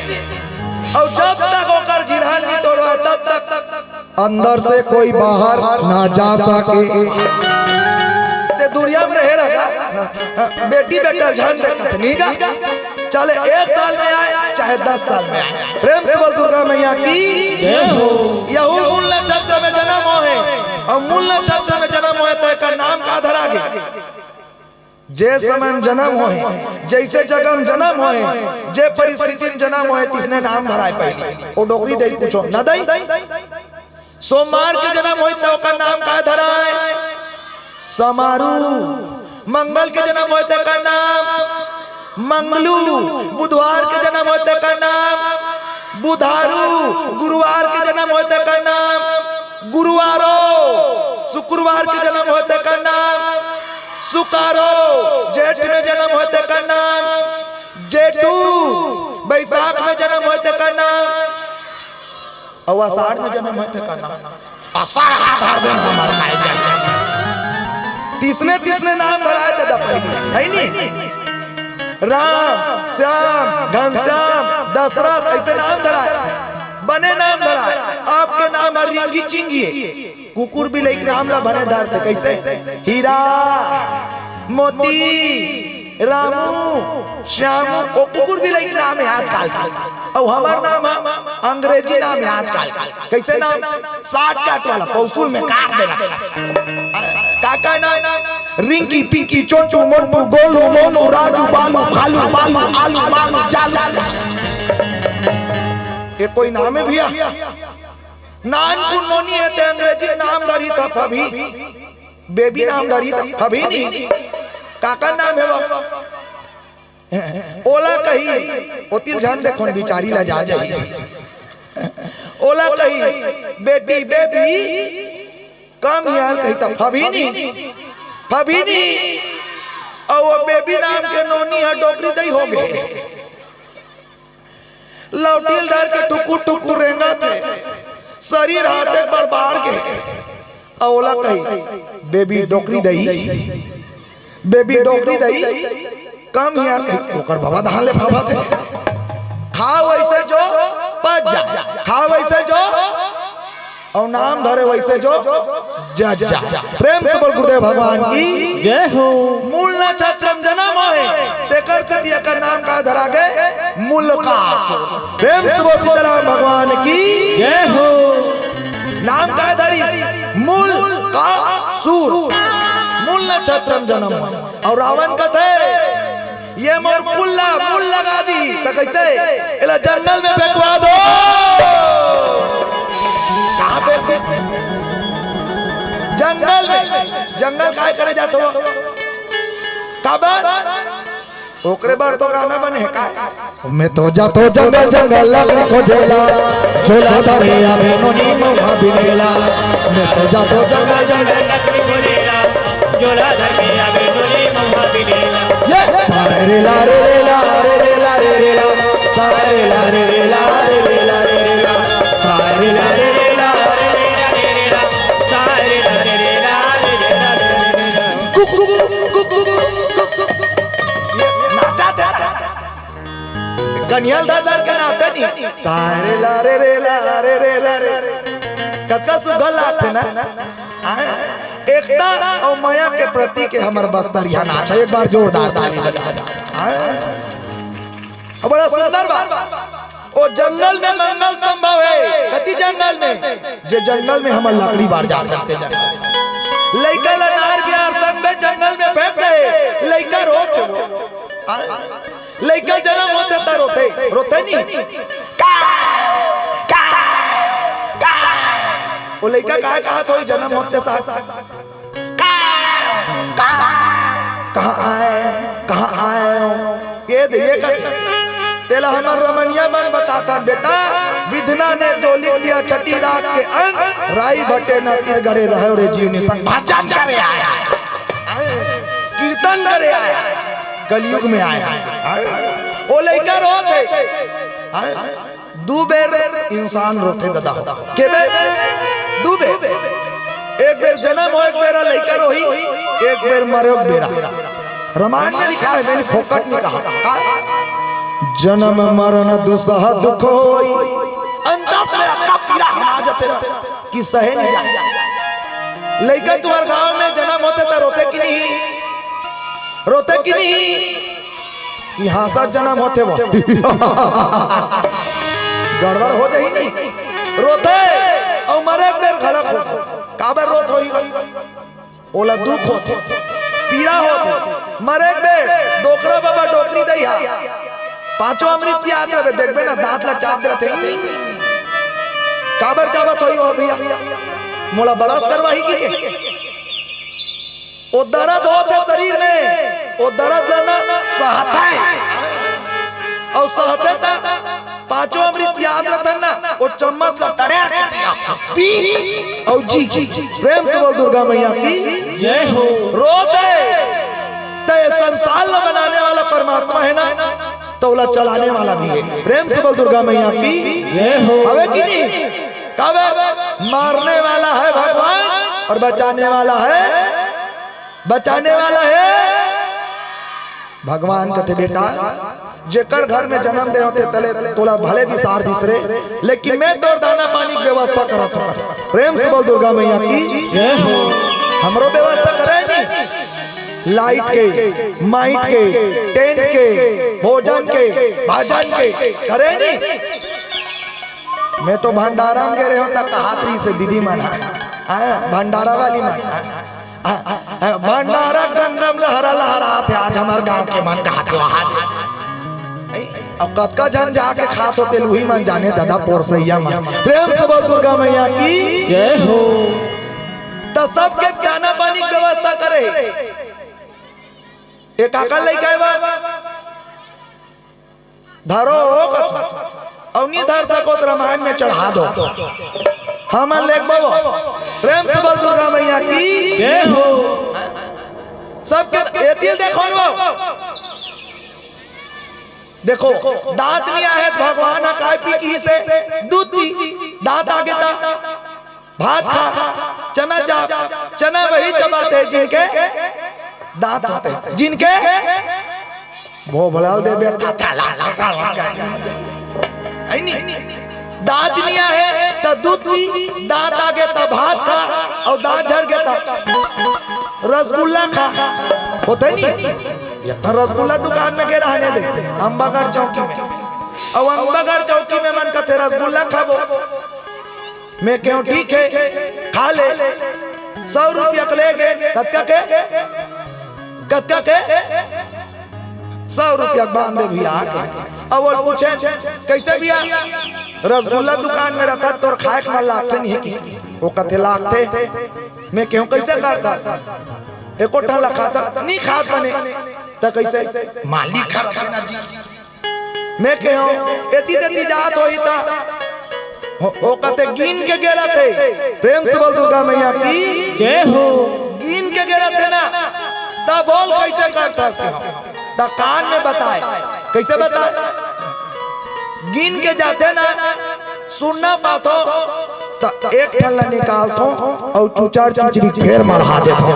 अउ जब तक ओकर गिरहन नी तोड़वा, तब तक अंदर से कोई बाहर ना जा सके। ते दुरिया में रहे रहा, बेटी बेटा झन देखत नी गा। चाहे एक साल में आए, चाहे दस साल में आए। प्रेम से बोल दुर्गा मैया की। जय हो। यहू मूल जे समय में जन्म होय, जइसे जगह में जन्म होय, जे परिस्थिति में जन्म होय, तिसने नाम धराय पहिली। ओ डोकरी दई पूछो, ना दई? सोमवार के जन्म होय, त ओकर नाम का धराय? समारू। मंगल के जन्म होय, तेकर नाम मंगलू। बुधवार के जन्म होय, तेकर नाम बुधारू। गुरुवार के जन्म होय, तेकर नाम गुरुवारो। शुक्रवार के जन्म होय, तेकर नाम सुकारो। जेठ में जन्म होय, तेकर नाम जेठू। बैसाख में जन्म होय, तेकर नाम, अउ आषाढ़ में जन्म होय, तेकर नाम असरहा धर देन हमर माई जान। तिसने तिसने नाम धराय दे दपई, है नी? राम, श्याम, घनश्याम, दशरथ, अइसे नाम धराय, बने नाम धराय। आपके नाम हर रिंगी चिंगी हे। कुकुर बिलई के नाम ला बने धरथे, कइसे? हीरा, मोती, रामू, श्यामू, ओ कुकुर बिलई के नाम हे आजकल के। अउ हमर नाम हे, अंग्रेजी नाम हे आजकल के। कइसे नाम? शॉर्टकट वाला, पौसुल में काट देला। का का नाम? रिंकी, पिंकी, चोटू, मोटू, गोलू, मोनू, राजू, बालू, खालू, बालू, आलू, मालू, जालू। ये कोई नाम हे भइया? नानकुन नोनी हे ते अंग्रेजी नाम धरही त फबही, बेबी नाम धरही त फबही नी। का का नाम हे वो? ओला कही, ओती ल झन देखोन, बिचारी लजा जाही। ओला कही, बेटी, बेबी, come here कही त फबही नी, फबही नी। अउ वो बेबी नाम के नोनी ह डोकरी दई होगे। लौठी ल धर के टुकुर टुकुर रेंगत हे, शरीर हाथ एक बार बाढ़ के, अउ ओला कही, बेबी डोकरी दई, बेबी डोकरी दई, come here कही, ओकर बाबा धान ले भावत हे। खा वइसे जो, पच जा, खा वइसे जो, अउ नाम धरे वइसे जो जज्जा। प्रेम से बोल गुरुदेव भगवान की। जय हो। मूल नक्षत्र में जन्म होय, तेकर सेती एकर नाम का धरा गे? मुलकासुर। प्रेम से बोल सीताराम भगवान की। जय हो। नाम का धरी? मूलकासुर। मूल नक्षत्र में जन्म होय। अउ रावण कथे, ये मोर कुल्ला मूल लगा दी, त कइसे? एला जंगल में फेंकवा दो। कहाँ फेंक दे? जंगल में। जंगल काय करे जात हो? काबर? ओकरे बर तो गाना बने हे का? मैं तो जाथों जंगल जंगल लकड़ी खोजेला, झोला धरे आवे नोनी मउहा बिनेला। मैं तो जाथों जंगल जंगल लकड़ी खोजेला, झोला धरे आवे नोनी मउहा बिनेला। ये सारे रे ला रे रे ला रे रे ला रे रे ला, सारे ला रे रे ला रे रे ला रे रे ला, सारे ला रे रे ला रे रे ला रे रे ला, सारे ला रे रे ला रे रे ला रे रे ला। Cook, cook, cook, cook, cook, cook. ये नाचा दे। कनिहा ल धर धर के नाचथे नी। सारे ला रे रे ला रे रे ला रे। कतका सुघर लागथे ना। आय, एकता अउ मया के प्रतीक हे हमर बस्तरिया नाच। एक बार जोरदार ताली बजा दो। आय, बड़ा सुंदर बात। ओ जंगल में मंगल संभव हे। कति जंगल में? जे जंगल में हमर लकड़ी बर जात हे, ते जंगल। लइका ला नार बिहार संग में जंगल में फेंक दे। लइका रोत हे। आय, लइका जनम होथे त रोथे, रोथे नी? का, का, का। ओ लइका काय कहत होही जनम होथे साथ? का, का, कहाँ आए, कहाँ आए हो? ये दे, ये कर। तेला हमर रमनिया मन बताथन, बेटा, विधना ने जो लिख दिया छठी रात के अंक, राई भटे न तीर गड़े रहे रे जीव निसंग। भजन करे आया, कीर्तन करे आया। कलयुग में आय हस। ओ लइका रोत हे। दू बेर इंसान रोथे ददा हो। के बेर? दू बेर। एक बेर जनम होय के बेरा लइका रोही, एक बेर मरे के बेरा। रामायण में लिखा हे, मैं फोकट नइ कहंव। का? जनम मरण दुसह दुख होई। अंतस में अतका पीरा हमा जाथे ना कि सहे नइ जाय। लइका तुम्हर गांव में जनम होथे त रोथे कि नहीं? रोथे कि नहीं? कि हाँसत जनम होथे वो। गड़बड़ हो जाही नहीं। रोथे अउ मरे बेर घलक होथे। काबर रोत होही? ओला दुख होथे, पीरा होथे। मरे बे, डोकरा बाबा डोकरी दई हा। पांचों अमृत पियात रहे, देखबे ना, दांत ला चाबत रथे। काबर चाबत होही ओ भैया? मोला बड़स करवाही कहिके। ओ दरद होथे शरीर में, ओ दरद ला ना सहथे। अउ सहथे त पांचों अमृत पियात रथन ना, ओ चम्मच ला टड़ेड़ के पियाथे। पी अउ जी। प्रेम से बोल दुर्गा मैया की। जय हो। रोथे। त ये संसार ला बनाने वाला परमात्मा हे ना, त ओला चलाने वाला भी हे। प्रेम से बोल दुर्गा मैया की। जय हो। हवे कि नहीं? काबर? मारने वाला है भगवान अउ बचाने वाला है, बचाने वाला है भगवान। कथे, बेटा, जेकर घर में जनम दे हों ते तले तोला भले बिसार दिस रे, लेकिन मैं तोर दाना पानी के व्यवस्था करत हों। प्रेम से बोल दुर्गा मैया की। जय हो। हमरो व्यवस्था करे नी, लाइट के, माइट के, टेंट के, भोजन के, भजन के करे नी। मैं तो भंडारा में गे रहेंव त कहात रहिसे दीदी मन ह, हाँ, भंडारा वाली मन ह, हाँ, हाँ, भंडारा गंगा में लहरा लहरात हे आज हमर गांव के मन कहात हे आज। अउ कतका झन जाके खात होते लूही मन जाने दादा पोरसैया मन। प्रेम से बोल दुर्गा मैया की। जय हो। त सबके दाना पानी के व्यवस्था करे। ए काकर लइका हे बा? धरो ओ कथो। अउ नी धर सको त रामायण में चढ़ा दो। हमन लेगबो। प्रेम से बोल दुर्गा मैया की। जय हो। सबके ए तिल देखो न वो। देखो, दांत नी आहे त भगवान ह काय पी कहिसे? दूध पी। दांत आगे त भात खा, चना चाप, चना वही चबाथे जिनके दांत होथे, जिनके भोभलाल देबे, है नी? दांत नी आहे त दूध पी, दांत आगे त भात खा, अउ दांत झर गे त रसगुल्ला खा, होथे नी? रसगुल्ला दुकान में गे रहने दे, अम्बागढ़ चौकी में, अउ अम्बागढ़ चौकी में मन कथे रसगुल्ला खाबो। मैं केहेंव, ठीक हे, खा ले। सौ रुपया के ले गे, कतका के? कतका के? सौ रुपया के बांध दे भैया आके। अउ वो पूछे, "कइसे भैया? रसगुल्ला दुकान में रथस, तोर खाए के मन लागथे नहीं कि?" वो कथे, "लागथे।" मैं केहेंव, "कइसे करथस?" एको ठन ला खाता, "नी खात बने।" त कइसे? मालिक ह रथे ना जी। मैं केहेंव, एती तेती जात होही त। ओ, ओ कथे गिन के गे रथे। प्रेम से बोल दुर्गा मैया की। जय हो। गिन के गे रथे ना। त बोल कइसे करथस केहेंव। त कान में बताए। कइसे बताए? गिन के जाथे ना, सुनना पाथो। त एक ठन ला निकालथों अउ चुचर चुचरी फेर मढ़ा देथों।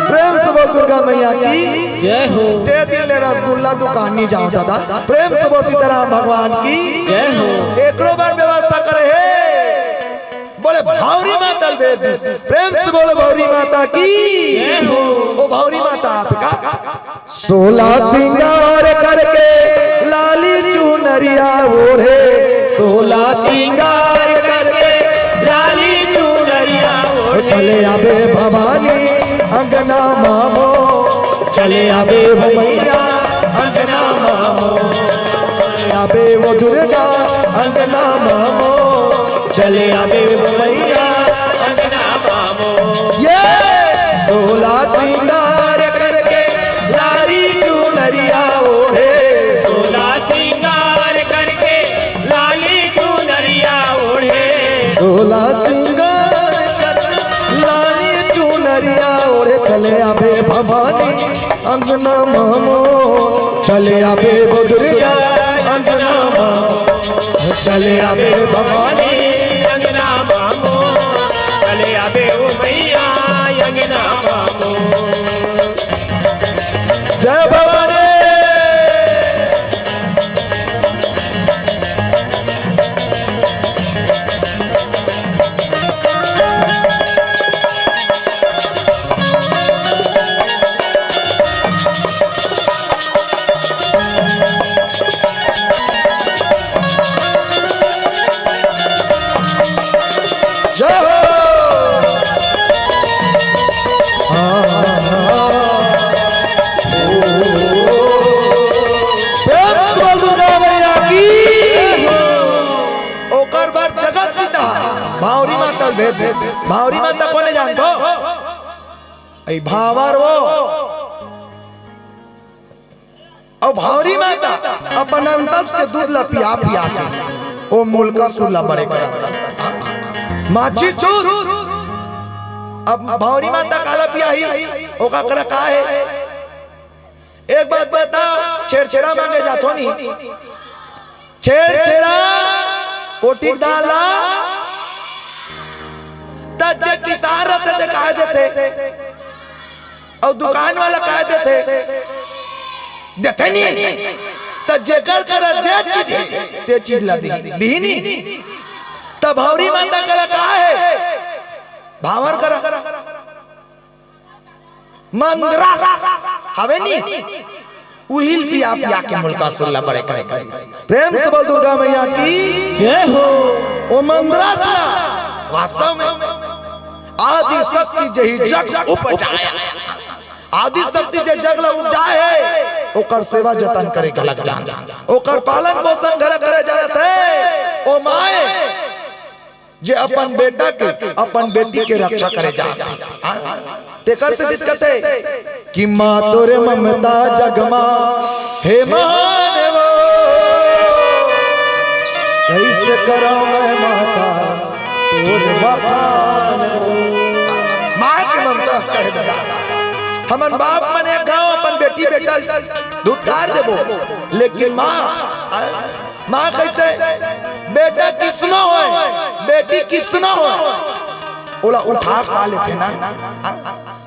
प्रेम से बोल दुर्गा मैया की। जय हो। ते दिन ले रसगुल्ला दुकान नी जाओं दादा। प्रेम से बोल सीताराम भगवान की। जय हो। एकरो बर व्यवस्था करे हे। बोले भौरी माता ल भेज दिस। प्रेम से बोले भौरी माता की। जय हो। ओ भौरी माता आथे का? सोला सिंगार करके लाली चुनरिया ओढ़े, सोला सिंगार करके लाली चुनरिया ओढ़े। चले आबे भवानी अंगना मामो, चले आबे हो मैया अंगना मामो, चले आबे वो दुर्गा अंगना मामो, चले आबे वो मैया अंगना मामो। ये सोला सिंगार करके लाली चुनरिया ओढ़े। सोला सिंगार करके लाली चुनरिया ओढ़े। सोला सिंगार करके लाली चुनरिया ओढ़े। चले आबे भवानी अंगना मामो, चले आबे वो दुर्गा अंगना मामो, चले आबे भवानी अंगना मामो, चले आबे ओ मैया अंगना मामो। जय भवानी। भेद, भेद। भांवरी माता कोने जानथो? अई भांवर वो। अउ भांवरी माता अपन अंतस के दूध ला पिया पिया के ओ मुलकासुर ला बड़े करत हे। माछी दूध। अब भांवरी माता काला पियाही, ओका करा का हे? एक बात बताओ, छेरछेरा मांगे जाथो नी, छेरछेरा कोटिक दान ला, त जे किसान रथे ते काय देथे? अउ दुकान वाला काय देथे? देथे नी। त जेकर करा जे चीज हे, ते चीज ला दिही, दिही नी। त भांवरी माता करा का हे? भांवर करा। मंदरस हवे नी, उहिल पिया पिया के मुलकासुर ला बड़े करे करिस। प्रेम से बोल दुर्गा मैया की। जय हो। ओ मंदरस ला वास्तव में आदि शक्ति जेही जग उपजाय। आदि शक्ति जे जग ला उपजाय हे, ओकर सेवा जतन करे घलक जानथे, ओकर पालन पोषण घलक करे जानथे। ओ माय जे अपन बेटा के, अपन बेटी के रक्षा करे जात हे। हाँ? तेकर सेती कथे कि माँ तोरे ममता जग मा हे महान वो, कइसे करँव मैं माता तोर बखान वो। माँ के ममता कहे दादा, हमन बाप मन एक घांव अपन बेटी बेटा धुतकार देबो, लेकिन माँ माँ कइसे? बेटा किसनो होय, बेटी किसनो होय, ओला उठा पा लेथे ना।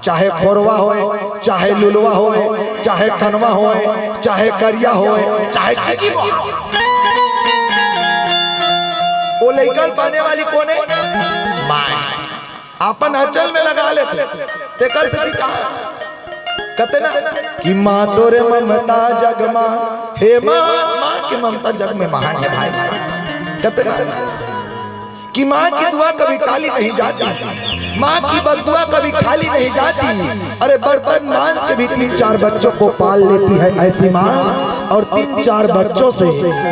चाहे खोरवा होय, चाहे लुलवा होय, चाहे कनवा होय, चाहे करिया होय, चाहे चिचिम होय, ओ लइका ल पाने वाली कोन हे? माय। अपन अंचल में लगा लेथे। तेकर सेती कहा कथे ना कि माँ तोरे ममता जग मा, हे माँ, माँ के ममता जग में महान हे भाई। कथे ना कि माँ की दुआ कभी काली नहीं जाती, माँ की बददुआ कभी खाली नहीं जाती। अरे बर्तन मांज के भी तीन चार बच्चों को पाल लेती है ऐसी माँ, और तीन चार बच्चों से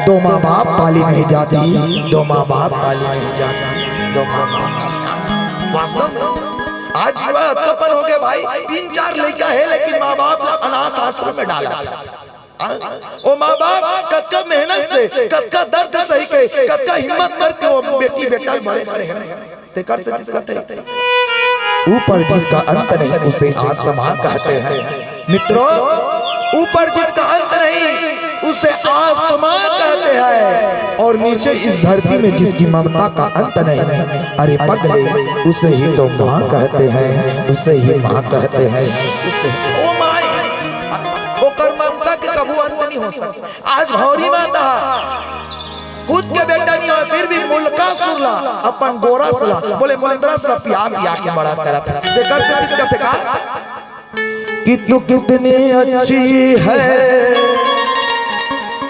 दो माँ बाप पाली नहीं जाती, दो माँ बाप पाली नहीं जाती, दो माँ बाप। वास्तव में आज युवा अतकापन हो गया भाई, तीन चार लइका हे लेकिन माँ बाप ला अनाथ आश्रम में डाला। आ? ओ माँ बाप कतका मेहनत से, कतका दर्द सही के, कतका हिम्मत करके ओ बेटी बेटा बड़े करे हे। तेकर सेती कथे, ऊपर जिसका अंत नहीं उसे आसमां कहते हैं। मित्रों, ऊपर जिसका अंत नहीं उसे आसमां कहते हैं, और नीचे इस धरती में जिसकी ममता का अंत नहीं, अरे पगले, उसे ही तो माँ कहते हैं, उसे ही माँ कहते हैं। उसे, ओ माय, ओकर ममता के कभू अंत नहीं हो सकता। आज भौरी माता खुद के बेटा नहीं होय, फिर भी मुलकासुर ला, अपन गोरस ला, बोले मंदरस ला पिया पिया के बड़ा करत हे। तेकर सेती कथे का कि तू कितनी अच्छी है,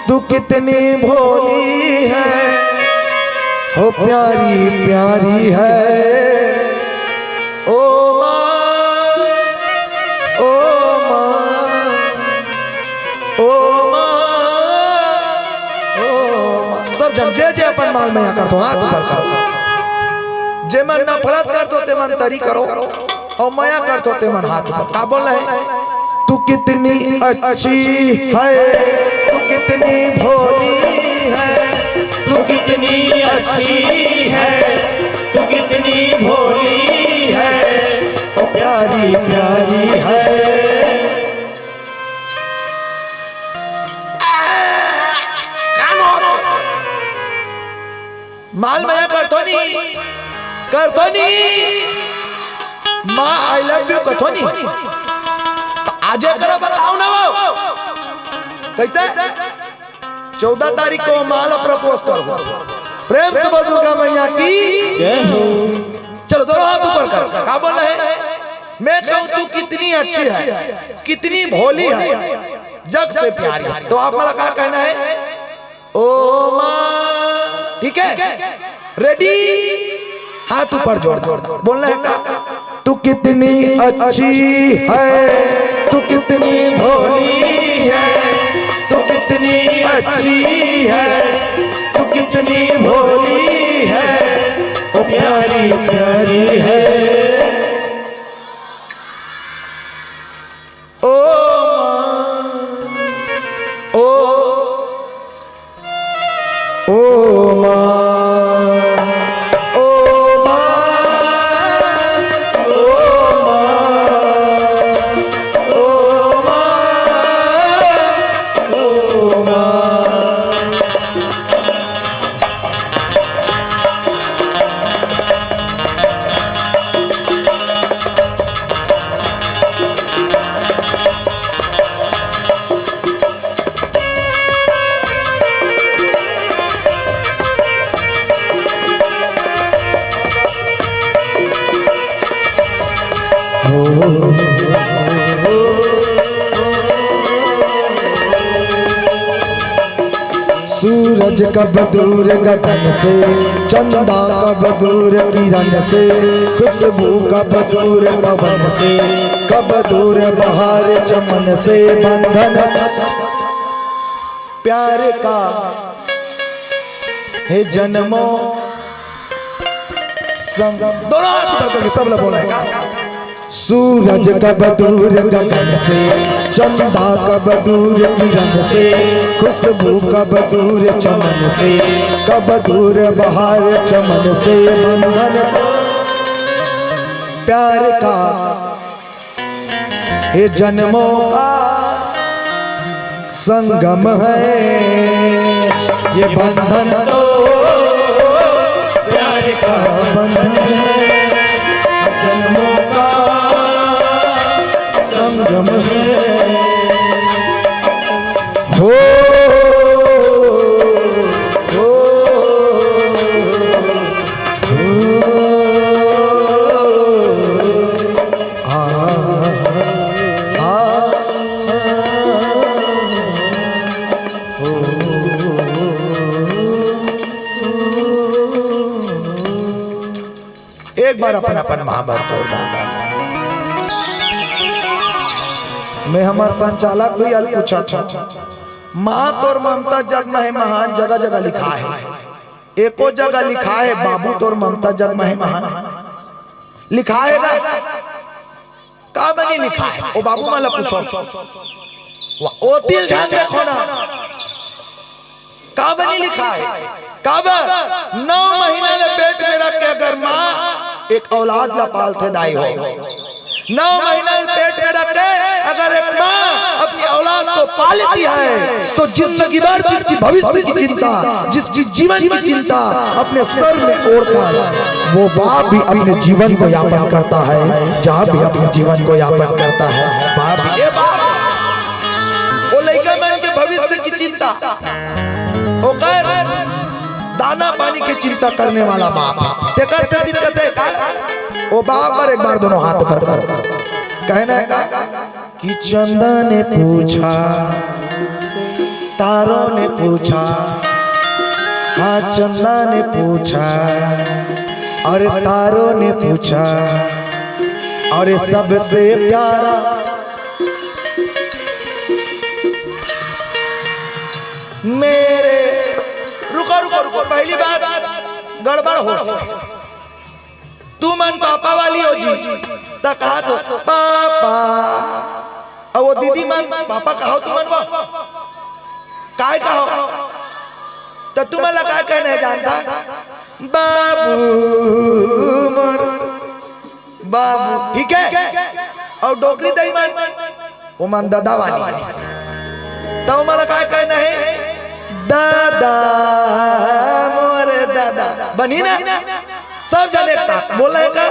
तू कितनी भोली है, हो प्यारी प्यारी है। ओ माँ, ओ माँ, ओ माँ, ओ माँ। सब झन जे जे अपन माल मया करथो, हाथ ऊपर करो। जे मन नफरत करथो, ते मन तरी करो। अउ मया करथो, ते मन हाथ ऊपर। का बोल रहे? तू कितनी अच्छी है, तू कितनी भोली है, तू कितनी अच्छी है, तू कितनी भोली है, ओ प्यारी प्यारी है। माल मया करथो नी, करथो नी, माँ I love you कथो नी। त आज करा बताओ ना वो। कइसे? चौदह तारीख को माँ ला propose करो। प्रेम से बोल दुर्गा मैया की। जय हो। चलो दोनों हाथ ऊपर करो। का बोल रहे? मैं कहूँ तू कितनी अच्छी है, कितनी भोली है, जग से प्यारी है। तो आप मला का कहना है? ओ माँ। ठीक है, ready? हाथ ऊपर जोर दो। बोलना है का? तू कितनी अच्छी है, तू कितनी भोली है, तू कितनी अच्छी है, तू कितनी भोली है, ओ प्यारी प्यारी है। ओ माँ, ओ, ओ माँ, ओ माँ, ओ माँ, ओ माँ, ओ माँ। सूरज कब दूर गगन से, चंदा कब दूर किरण से, खुशबू कब दूर पवन से, कब दूर बहार चमन से। बंधन प्यार का हे जन्मों संग, दोनों हाथ ऊपर करके सब लोग बोलेगा। सूरज कब दूर गगन से, चंदा कब दूर किरण से, खुशबू कब दूर चमन से, कब दूर बहार चमन से। बंधन प्यार का हे जन्मों का संगम है, ये बंधन तो प्यार का बंधन है, जन्मों का संगम है। हो, हो, हो। आ, आ, आ, ओ। एक बार अपन, अपन माँ बर जोरदार। मैं हमर संचालक भैया ल पूछत हँव, माँ तोर ममता जग में हे महान, जगह जगह लिखाय हे। एको जगह लिखाय हे बाबू तोर ममता जग में हे महान? लिखाय हे ना? काबर नइ लिखाय हे? ओ बाबू मन ला पूछो। वाह, ओ तिल झन देखो ना। काबर नइ लिखाय हे? काबर? नौ महीना ले पेट में रख के अगर माँ एक औलाद ला पालथे दाई हो, नौ महीना ले पेट में रख के अगर एक माँ अपनी औलाद को पालती है, तो जिंदगी भर जिसकी भविष्य की चिंता, जिसकी जीवन की चिंता अपने सर में ओढ़कर वो बाप भी अपने जीवन को यापन करता है, जहाँ भी अपने जीवन को यापन करता है, बाप भी, ए बाप, वो लइका मन के भविष्य की चिंता, ओकर दाना पानी के चिंता करने वाला बाप, तेकर से दिक्कत हे का? ओ बाप बर एक बार दोनों हाथ ऊपर कर, कहना हे का? कि चंदा ने पूछा, तारों ने पूछा, हाँ, चंदा ने पूछा और तारों ने पूछा, और सबसे प्यारा मेरे, रुको, रुको, रुको, पहली बात गड़बड़ हो। तुमन पापा वाली हो जी, त कहा तो पापा। अउ वो दीदी मन पापा कहो तुमन वो? काय कहो? त तुमन ला काय कहना हे जानता? बाबू मोर, बाबू, ठीक हे? अउ डोकरी दई मन, ओमन ददा वाली हे। त ओमन ला काय कहना हे? ददा, मोर ददा। बनही ना? सब जने एक साथ बोलना हे का?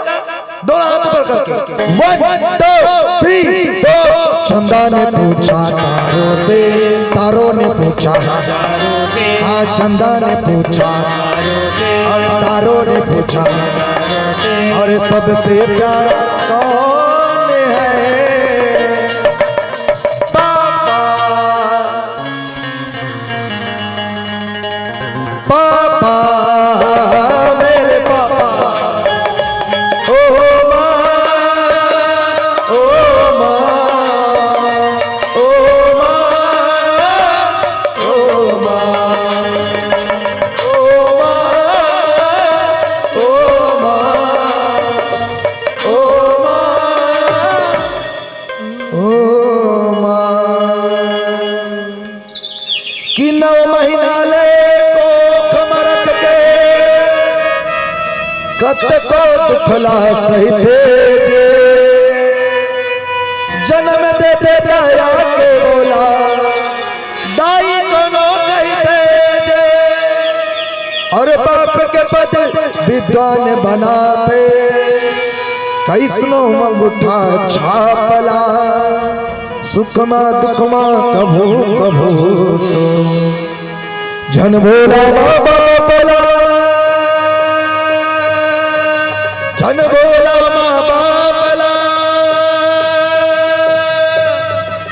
दोनों हाथ ऊपर करके। One, two, three, four। चंदा ने पूछा तारों से, तारों ने पूछा। हाँ, चंदा ने पूछा और तारों ने पूछा, और सबसे प्यारा कौन है? पापा, पापा, मेरे पापा। ओ माँ, ओ माँ, ओ माँ, ओ माँ, ओ माँ, ओ दुख ला सहिते जे, जनम देते दया के बोला, दाई कोनो कहिते जे, अउ बाप के पद विद्वान बनाथे, कइसनो मंगूठा छाप ला, सुख मा दुख मा कभू कभू तो झन भोला माँ बाप ला, झन भोला माँ बाप ला,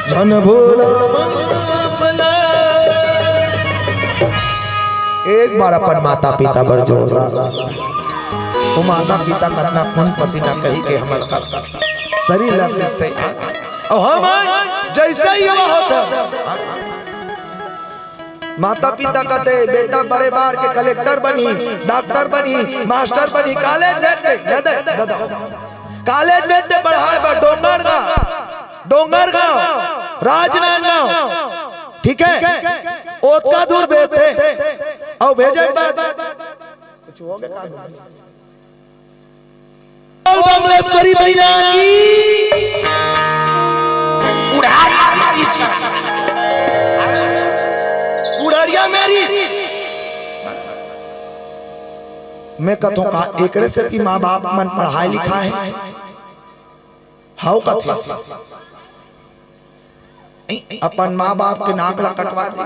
झन भोला माँ बाप ला। एक बार अपन माता पिता बर जोरदार। वो माता पिता कतना खून पसीना कहि के हमर शरीर ला सिंचथे। अउ हम जइसे युवा होथन, माता पिता कथे, "बेटा बड़े बार के कलेक्टर बनही, डॉक्टर बनही, मास्टर बनही, कॉलेज भेज दे, दे दे, दे दे। कॉलेज भेज दे पढ़ाए बर डोंगरगांव, डोंगरगांव, राजनांदगांव, ठीक है, ओतका दूर भेज दे।" अउ भेजे के बाद कुछ हो गया का? बोल बमलेश्वरी मैया की। उड़ारिया मेरी। उड़ारिया मेरी। मैं कथों का एकरे सेती माँ बाप मन पढ़ाए लिखाए हे। हव कथे। अपन माँ बाप के नाक ला कटवा दे।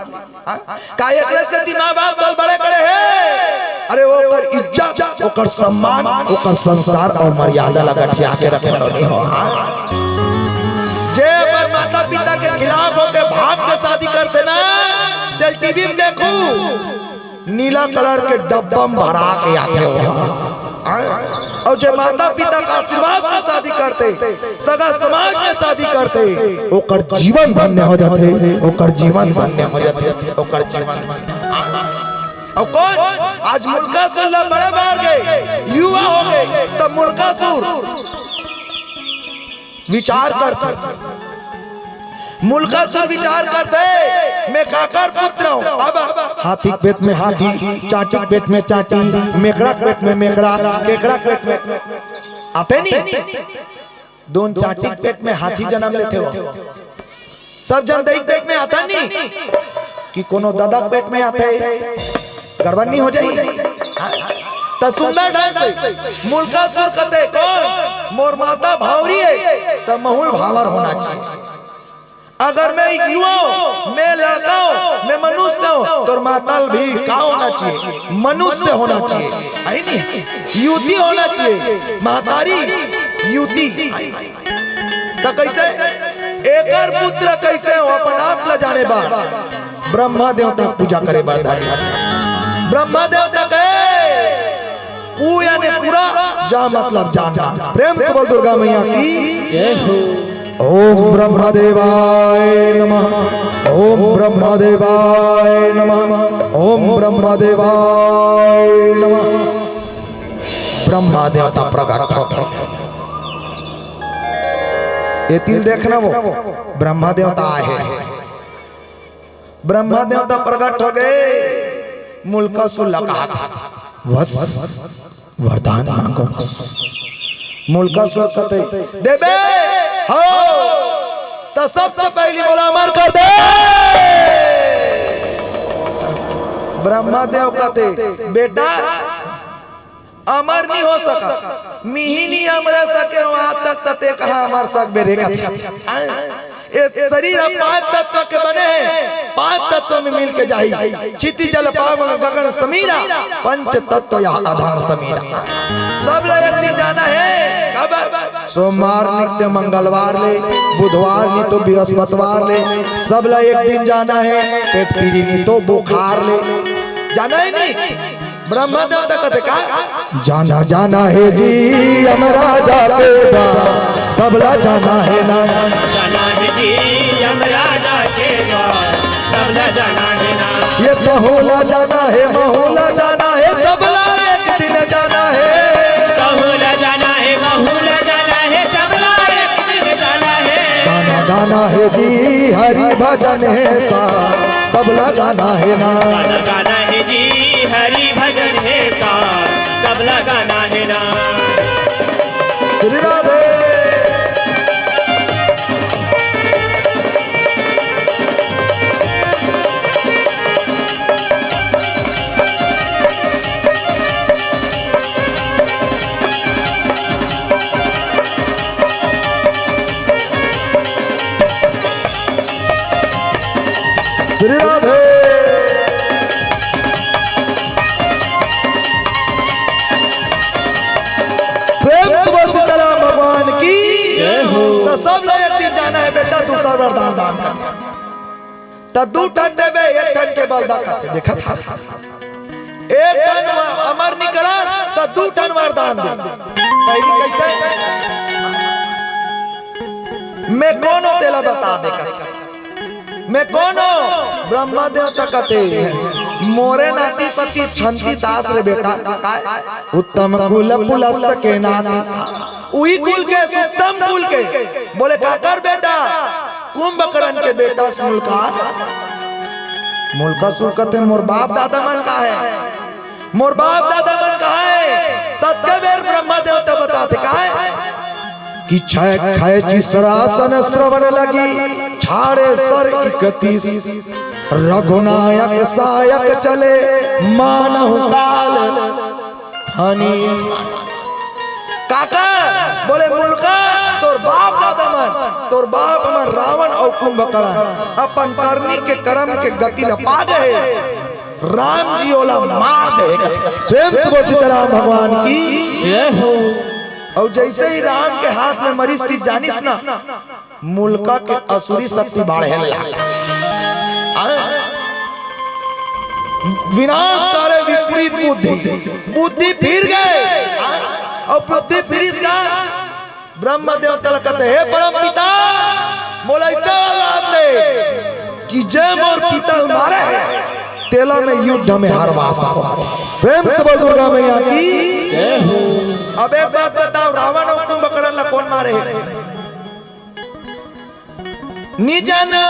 हाँ? का एकरे सेती माँ बाप तोला बड़े करे हे? अरे ओकर इज्जत, ओकर सम्मान, ओकर संस्कार अउ मर्यादा ला गठिया के रखे बर नइ हो। हाँ? जे अपन माता पिता के खिलाफ होके भाग के शादी करथे ना, तेला टीवी में देखहू। नीला कलर के डब्बा में भरा के आथे हो। अउ जे माता पिता के आशीर्वाद से शादी करथे, सगा समाज में शादी करथे, ओकर जीवन धन्य हो जाथे, ओकर जीवन धन्य हो जाथे, ओकर जीवन। अउ कोन आज मुल्कासुर ला बड़े मार गे, युवा हो गे, त मुल्कासुर विचार करथे। मुल्कासुर विचार करथे, मैं काकर पुत्र हूँ? अब हाथी के पेट में हाथी, चांटी के पेट में चांटी, मेकड़ा के पेट में मेकड़ा, केकड़ा के पेट में आथे नी। दोनों चांटी के पेट में हाथी जनम लेथे हो। सब झन दाई के पेट में आथे नी कि कोनो ददा के पेट में आथे, गड़बड़ नइ हो जाही? त सुंदर ढंग से मुल्कासुर कथे, कोन? मोर माता भांवरी हे, त महूं ल भांवर होना चाहिए। अगर मैं एक युवा हूँ, मैं लड़का हूँ, मैं मनुष्य हूँ, तोर माता ल भी का होना चाहिए? मनुष्य होना चाहिए, हे नी? युवती होना चाहिए, महतारी युवती। त कइसे? एकर पुत्र कइसे हो, अपन आप ला जाने बर ब्रह्मा देवता के पूजा करे बर धरिस। ब्रह्मा देवता के उ यानी पूरा जा मतलब जानना। प्रेम से बोल दुर्गा मैया की। जय हो। ओम ब्रह्मा देवाय नमः, ओम ब्रह्मा देवाय नमः, ओम ब्रह्मा देवाय नमः। ब्रह्मा देवता प्रकट होथे। एती ल देखना वो, ब्रह्मा देवता आए हे। ब्रह्मा देवता प्रकट हो गे, मुल्कासुर ला कहा था, "वस, वरदान मांगो वस।" मुल्कासुर कथे, "देबे हो, त सबसे पहिली मोला अमर कर दे।" ब्रह्मा देव कथे, "बेटा, अमर नइ हो सकत, मिही नइ अमर सके हो, आज तक त तें कहाँ अमर सकबे रे?" कथे, ए शरीर ह पांच तत्व के बने हे, पांच तत्व में मिल के जाही, क्षिति जल पावक गगन समीरा, पंच तत्व यह अधम समीरा। सब ला एक दिन जाना हे, काबर? सोमवार नइ त मंगलवार ले, बुधवार नइ त बृहस्पतिवार ले, सब ला एक दिन जाना हे, पेट पीरी नइ त बुखार ले, जाना हे नी? ब्रह्मा देवता कथे का? जाना जाना हे जी यमराजा के द्वार, सबला जाना हे ना। जाना हे जी यमराजा के द्वार, सबला जाना हे ना। ये तहूँ ला जाना हे, महूँ ला जाना हे, सबला एक दिन जाना हे। तहूँ ला जाना हे, महूँ ला जाना हे, सबला एक दिन जाना हे। गाना गाना हे जी हरि भजन हे सा, सबला गाना हे ना। गाना गाना हे जी हरि भजन हे सा, अब लगाना है ना। श्री राधे। श्री राधे। प्रेम से बोल सीताराम भगवान की। जय हो। तो सब लोग एक दिन जाना है बेटा, दूसरा वरदान मांग कर। त दू ठन देबे, एक ठन के बलदा कथे। देखत हा, एक ठन अमर निकलत त दू ठन वरदान दे। पहिली कैसे? मैं कौन हो तेला बता दे कथे। मैं कौन हो? ब्रह्मा देवता कथे, मोरे नाती पति छंती दास रे बेटा। काय? उत्तम कुल पुलस्त के नाती, उही कुल के, उत्तम कुल के। बोले काकर बेटा? कुंभकर्ण के बेटा से मुलका। मुलकासुर कथे मोर बाप दादा मन का है, मोर बाप दादा मन का है। ततके बेर ब्रह्मा देवता बताथे काय कि छय खय चिसरासन श्रवण लगी, छाड़े सर इकतीस। रघुनायक सायक चले मानहु काल हनी। काका बोले, मुलका, तोर बाप दादा मन, तोर बाप मन रावण अउ कुंभकर्ण अपन करनी के करम के गति ल पा गे हे। राम जी ओला मार दे। प्रेम से बोल सीताराम भगवान की। जय हो। अउ जैसे ही राम के हाथ में मरिस कि जानिस ना, मुलका के असुरी शक्ति बाढ़े ला। आ? विनाश तारे विपरीत बुद्धि, बुद्धि फिर गे। अउ बुद्धि फिरिस का ब्रह्म देवता ला कथे, हे परम पिता, मोला ऐसा औलाद दे कि जे मोर पिता मारे हे, तेला मैं युद्ध में हरवा सकूं। प्रेम से बोल दुर्गा मैया की। जय हो। अब एक बात बताओ, रावण अउ कुंभकर्ण ला कौन मारे हे? नी जानो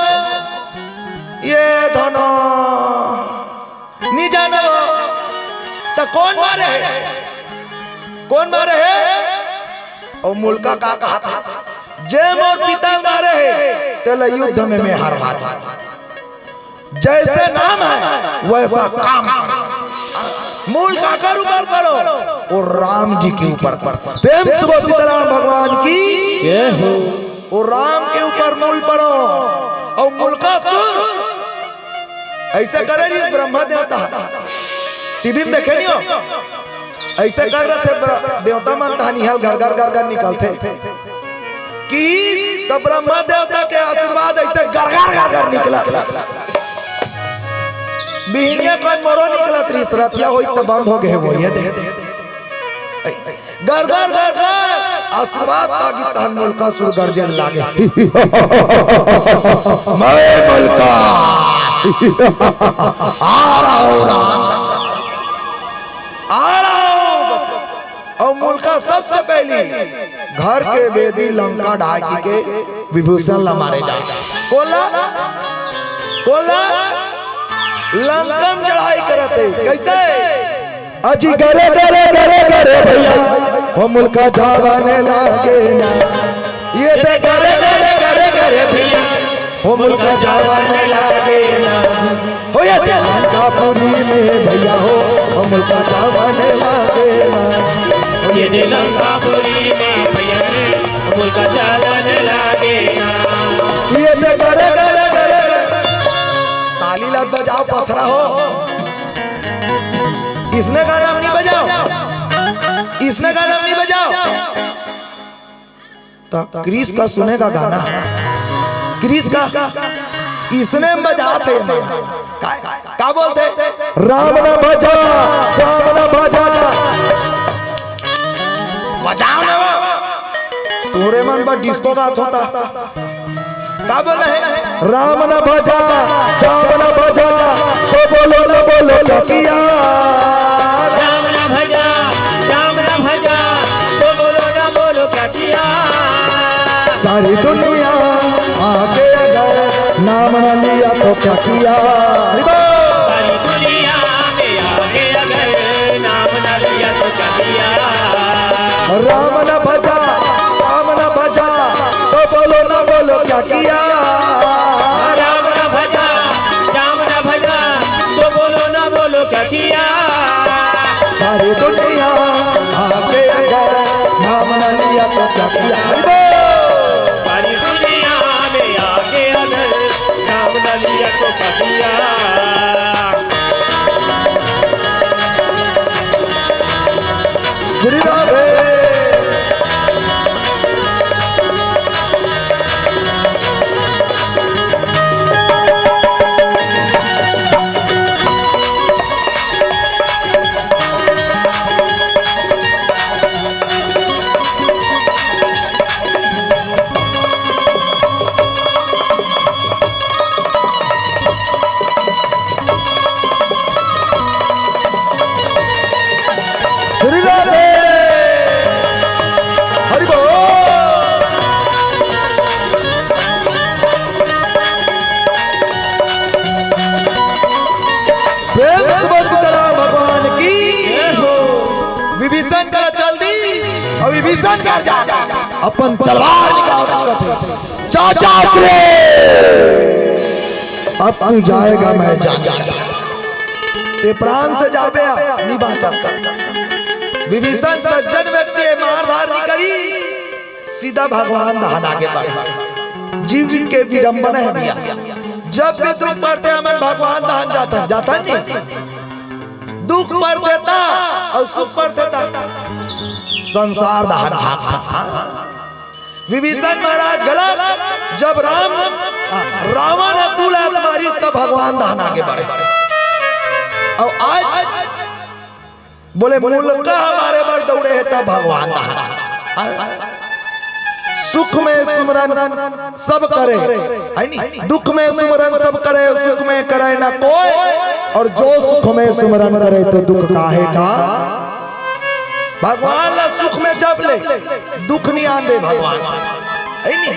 ये धनो, नी जानो त कौन मारे हे? कौन मारे हे? अउ मुलका का कहा था, जे मोर पिता मारे हे, तेला युद्ध में मैं हरवा दूं। जैसे नाम है वैसा काम। मूल काकर ऊपर पड़ो, वो राम जी के ऊपर पड़ो। प्रेम से बोल सीताराम भगवान की। जय हो। वो राम के ऊपर मूल पड़ो। अउ मुलकासुर ऐसे करे जी ब्रह्मा देवता, टीवी में देखे नहीं हो, ऐसे कर रहे थे ब्र-, देवता मन तहन निहल घर घर घर घर निकलथे। कि त ब्रह्मा देवता के आशीर्वाद ऐसे गरगर गरगर निकलत। बिहनिया कोई मोरो निकलत रहिस, रतिया होई त बंद हो गे हे वो, ये दे। गरगर गरगर आशीर्वाद पागी तहन मुलकासुर गरजे लागे। मैं मुलका आ रहा हूँ राम। आ रहा हूँ। अउ मुलका सबसे पहली घर के बेदी लंका ढाकी के विभीषण ला मारे जाय। कोला, कोला, लंका में चढ़ाई करत हे। कैसे? अजी गरे गरे गरे गरे भैया, हो मुलका जावने लागे ना। ये दे गरे गरे गरे गरे भैया, हो मुलका जावने लागे ना। हो ये दे लंकापुरी में भैया हो, हो मुलका जावने लागे ना। ये दे लंकापुरी में भैया रे, मुलका जावने लागे ना। ये दे गरे गरे गरे गरे। ताली ला बजाओ पथरा हो। इसने गाना नहीं बजाओ, इसने गाना नहीं बजाओ। तो क्रिस का सुनेगा गाना, क्रिस का इसने बजात हे। का, का बोलथे? राम न भजा, श्याम न भजा। बजाओ ना वो। तोरे मन बर डिस्को गात होता। का बोले हे? राम न भजा, श्याम न भजा, तो बोलो न बोलो क्या किया। राम न भजा, श्याम न भजा, तो बोलो न बोलो क्या किया। सारी दुनिया आगे अगर नाम न लिया तो क्या किया। सारी दुनिया आगे, आगे अगर नाम न लिया तो क्या न भजा, राम न भजा, तो बोलो न बोलो क्या किया। राम न भजा, श्याम न भजा, तो बोलो न बोलो क्या किया। सारी दुनिया आके अगर नाम न लिया तो क्या किया। हरि बोल। सारी दुनिया में आके अगर नाम न लिया तो क्या किया। श्री राधे। श्री राधे। हरि बोल। प्रेम से बोल सीताराम भगवान की। विभीषण करा चल दी अउ विभीषण कर जा अपन तलवार निकाल सकत हे। चाचा श्री अब तू जाएगा, मैं जाऊंगा। ते प्राण से जाबे, नी बाचस का। विभीषण सज्जन व्यक्ति हे, मारधार नी करी, सीधा भगवान धाम आगे बढ़े। जीव के विडंबना हे भैया, जब भी दुख पड़थे, हमन भगवान धाम जाथन, जाथन नी। दुख पड़थे त अउ सुख पड़थे त संसार धाम भाग। विभीषण महाराज घला जब राम, रावण ह दू लात मारिस त भगवान धाम आगे बढ़े। अउ आज बोले मुल्का ह मारे बर दौड़े हे त भगवान धाम। सुख में सुमरन सब करे, हे नी? दुख में सुमरन सब करे, सुख में करे ना कोई। अउ जो सुख में सुमरन करे, तो दुख काहे का। भगवान ला सुख में जप ले, दुख नी आन दे भगवान, हे नी?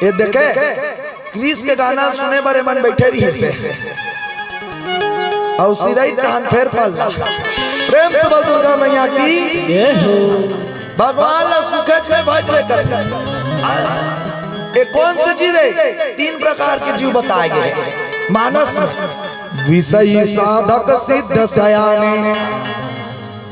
ये देखे, कृष्ण के गाना सुने बर एमन बइठे रहिस हे। अउ सिरई तहन फेर पल्ला। प्रेम से बोल दुर्गा मैया की। जय हो। भगवान ला सुखेच में भज ले कथे। आ, ये कोन से जीव हे? तीन प्रकार के जीव बताए गे। मानस में विषयी साधक सिद्ध सयाने।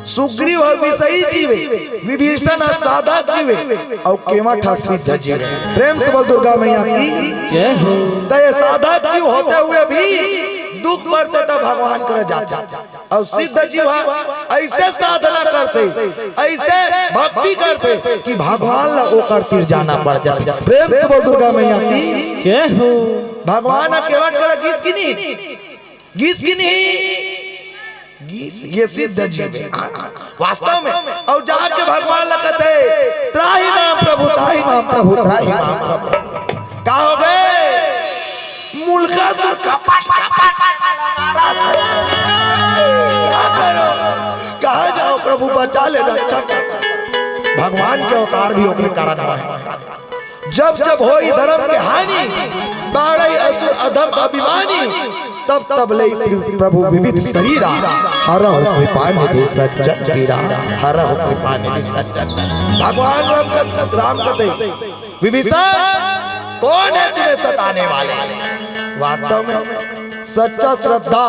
सुग्रीव ह विषयी जीव हे, विभीषण ह साधक जीव हे, अउ केवट ह सिद्ध जीव हे। प्रेम से बोल दुर्गा मैया की। जय हो। त ये साधक जीव होते हुए भी दुख पड़थे त भगवान करा जाथे। अउ सिद्ध जीव ह अइसे साधना करथे, अइसे भक्ति करथे कि भगवान ला ओकर तीर जाना पड़ जाथे। प्रेम से बोल दुर्गा मैया की। जय हो। भगवान ह केवट करा गिस कि नी? गिस कि नी? गिस, ये सिद्ध जीव हे। हाँ, वास्तव में। अउ जाके भगवान ला कथे, "त्राहि माम प्रभु, त्राहि माम प्रभु, त्राहि माम प्रभु।" का हो गे? मुल्कासुर कपट, कपट, कपट मारा था। का करो? कहाँ जाओ प्रभु, बचा ले, रक्षा कर। भगवान के अवतार भी ओकरे कारण होय। जब जब होई धर्म के हानि, बाढ़ई असुर अधम अभिमानी, तब तब लेई प्रभु विविध शरीरा, हरहु कृपा निधि सज्जन पीरा, हरहु कृपा निधि सज्जन। भगवान राम कत-, राम कथे, "विभीषण, कौन है तुम्हें सताने वाले?" वास्तव में सच्चा श्रद्धा,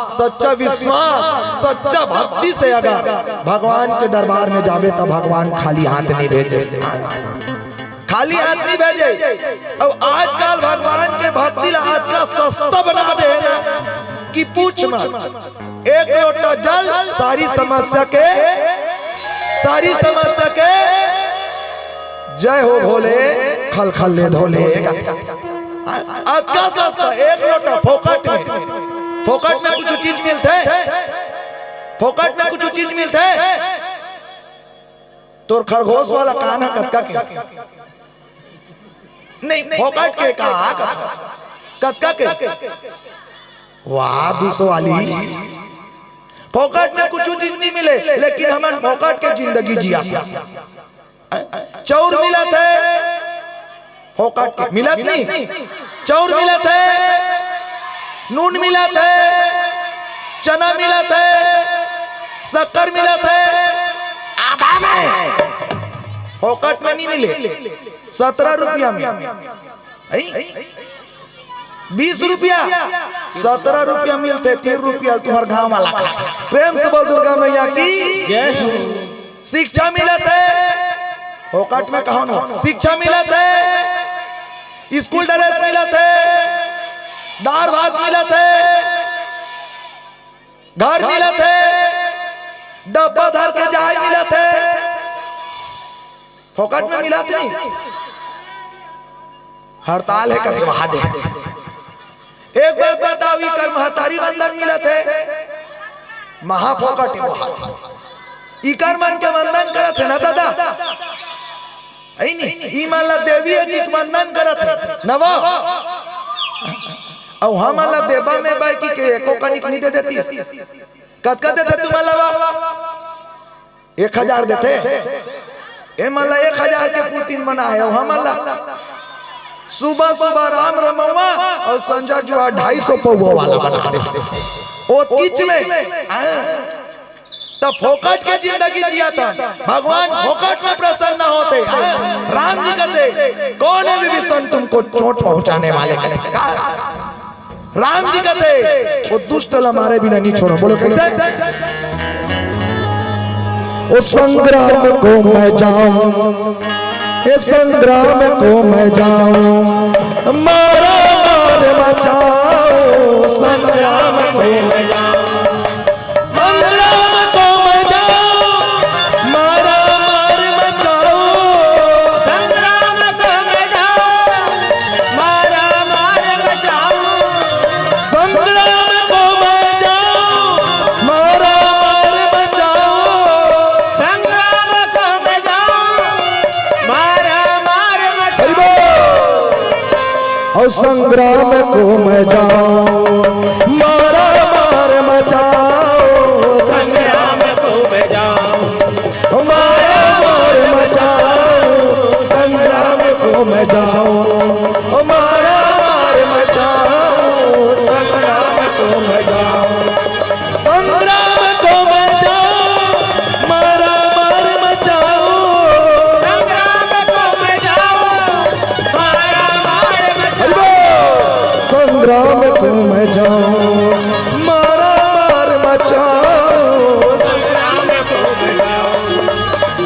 सच्चा विश्वास, सच्चा भक्ति से अगर भगवान के दरबार में जाबे, त भगवान खाली हाथ नहीं भेजे। खाली हाथ नहीं भेजे। अउ आजकल भगवान के भक्ति ला अतका सस्ता बना दे हे ना कि पूछ मत। एक लोटा जल सारी समस्या के, सारी समस्या के जय हो भोले, खल खल ले धोले। अतका सस्ता, एक लोटा फोकट में, फोकट में कुछ चीज मिलथे, फोकट में कुछ चीज मिलथे। तोर खरगोश वाला कान ह कतका के? नहीं, फोकट के का? कतका के? वाह, दू सौ वाली। फोकट में कुछ चीज नहीं मिले, लेकिन हमन फोकट के जिंदगी जिया। चाउर मिलत हे, फोकट के मिलत नहीं। चाउर मिलत हे, नून मिलत हे, चना मिलत हे, शक्कर मिलत हे, आधा नहीं। फोकट में नहीं मिले, सत्रह रुपया में। आई? बीस रुपया, सत्रह रुपया मिलते, तीन रुपया तुम्हार गांव वाला खा। प्रेम से बोल दुर्गा मैया की। शिक्षा मिलत हे, फोकट में कहो ना, शिक्षा मिलत हे, स्कूल ड्रेस मिलत हे, दार भात मिलत हे, घर मिलत हे, डब्बा धर के जाय मिलत हे, फोकट में मिलत नहीं। हड़ताल हे कथे वहां दे। एक बात बताओ, इकर महतारी वंदन मिलत हे, महा फोकट हे वहां। इकर मन के वंदन करत हे ना दादा, आई नी? ई मन ला देवी एक एक वंदन करत हे नवा। अउ हमन ला देबा में बाकी के एको कनिक नहीं दे देती। कतका देते तुम्हारा वा? एक हजार देते। ए मन ला एक हजार के पुतिन बना हे, अउ हमन ला सुबह सुबह राम रमवा अउ संजा जुआ ढाई सौ पौवा वाला बना दे। ओ किच में, हाँ। तब फोकट के जिंदगी जिया था, भगवान फोकट में प्रसन्न होते। हाँ। राम जी कहते, कौन है विभीषण तुमको चोट पहुंचाने वाले? कहते, का? राम जी कहते, वो दुष्ट ला मारे बिना नहीं छोड़ो। बोलो कैसे? ओ संग्राम को मैं जाऊं, ए संग्राम को मैं जाऊं, मारा मार मचाओ, संग्राम को मैं जाऊं। संग्राम को मैं जाऊं, मारा मार मचाओ। संग्राम को मैं जाऊं, मारा मार मचाऊं। संग्राम को मैं जाऊं, मारा मार मचाओ। संग्राम को मैं जाऊं, मारा मार मचाओ। हरि बोल। और संग्राम को मैं जाऊं, मारा मार मचाओ। संग्राम को मैं जाऊं, मारा मार मचाओ। संग्राम को मैं जाऊं, मारा मार मचाओ। संग्राम को मैं जाऊं, संग्राम को मचाओ, मारा मार मचाओ। संग्राम को मचाओ, मारा मार मचाओ। हरि बोल। संग्राम को मचाओ, मारा मार मचाओ। संग्राम को मचाओ,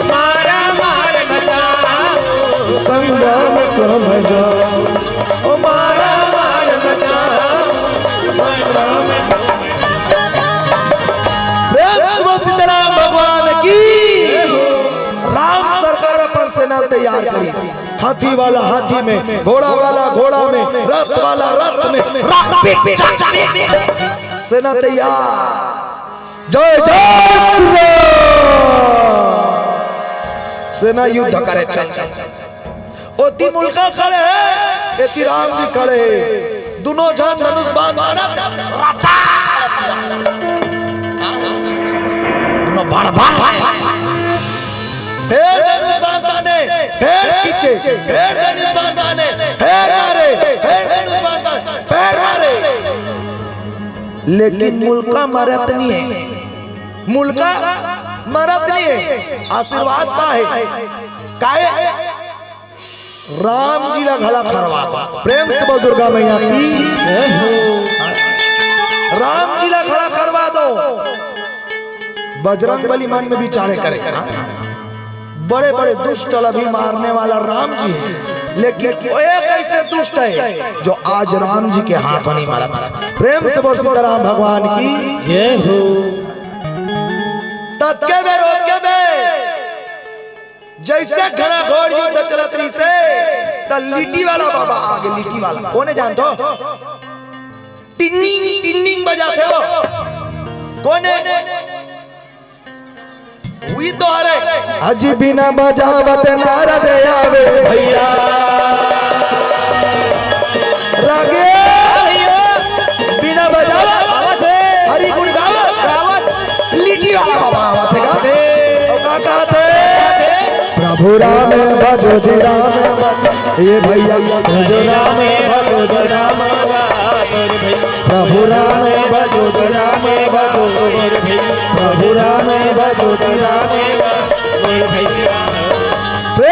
मारा मार मचाओ। संग्राम को मचाओ, ओ मारा मार मचाओ। संग्राम को प्रेम से बोल सीताराम भगवान की। राम सरकार अपन सेना तैयार करी, हाथी वाला हाथी में, घोड़ा वाला घोड़ा में, रथ वाला रथ में, रथ पे चढ़ के सेना तैयार। जय जय श्री राम। सेना युद्ध करे चल। ओती मुलका खड़े हे, एती राम जी खड़े हे। दुनों झन धनुष बाण मारत, रचा। दुनों बाण, बाण। फेर धनुष बाण ताने, फेर खींचे, फेर धनुष बाण ताने, फेर मारे, फेर धनुष बाण ताने, फेर मारे। लेकिन मुलका मरत नहीं हे, मुलका मरत नहीं हे, आशीर्वाद पाहे। काहे? राम जी ला घला खरवा दो। प्रेम से बोल दुर्गा मैया की। राम जी ला घला खरवा दो। बजरंग बली मन में विचारे करे, बड़े बड़े दुष्ट ला भी मारने वाला राम जी हे, लेकिन वो एक ऐसे दुष्ट हे जो आज राम जी के हाथ नहीं मरत। प्रेम से बोल सीताराम भगवान की। जय हो। ततके बेर, ओतके बेर जैसे घना घोर युद्ध चलत रहिसे, त लिट्टी वाला बाबा आगे, लिट्टी वाला। कोने जानथो? टिनिंग, टिनिंग बजाथे वो। कोने? उही तो हरे। अजी बिना बजावत नारद आवे भैया। रागे बिना बजावत हरि गुण गावत। लिट्टी वाला बाबा आवत हे का? अउ का कहत हे? प्रभु राम भजो जी राम भजो। ये भैया, प्रभु राम भजो जी राम। प्रभु राम भजो जी राम भजो। प्रभु राम भजो जी राम। प्रेम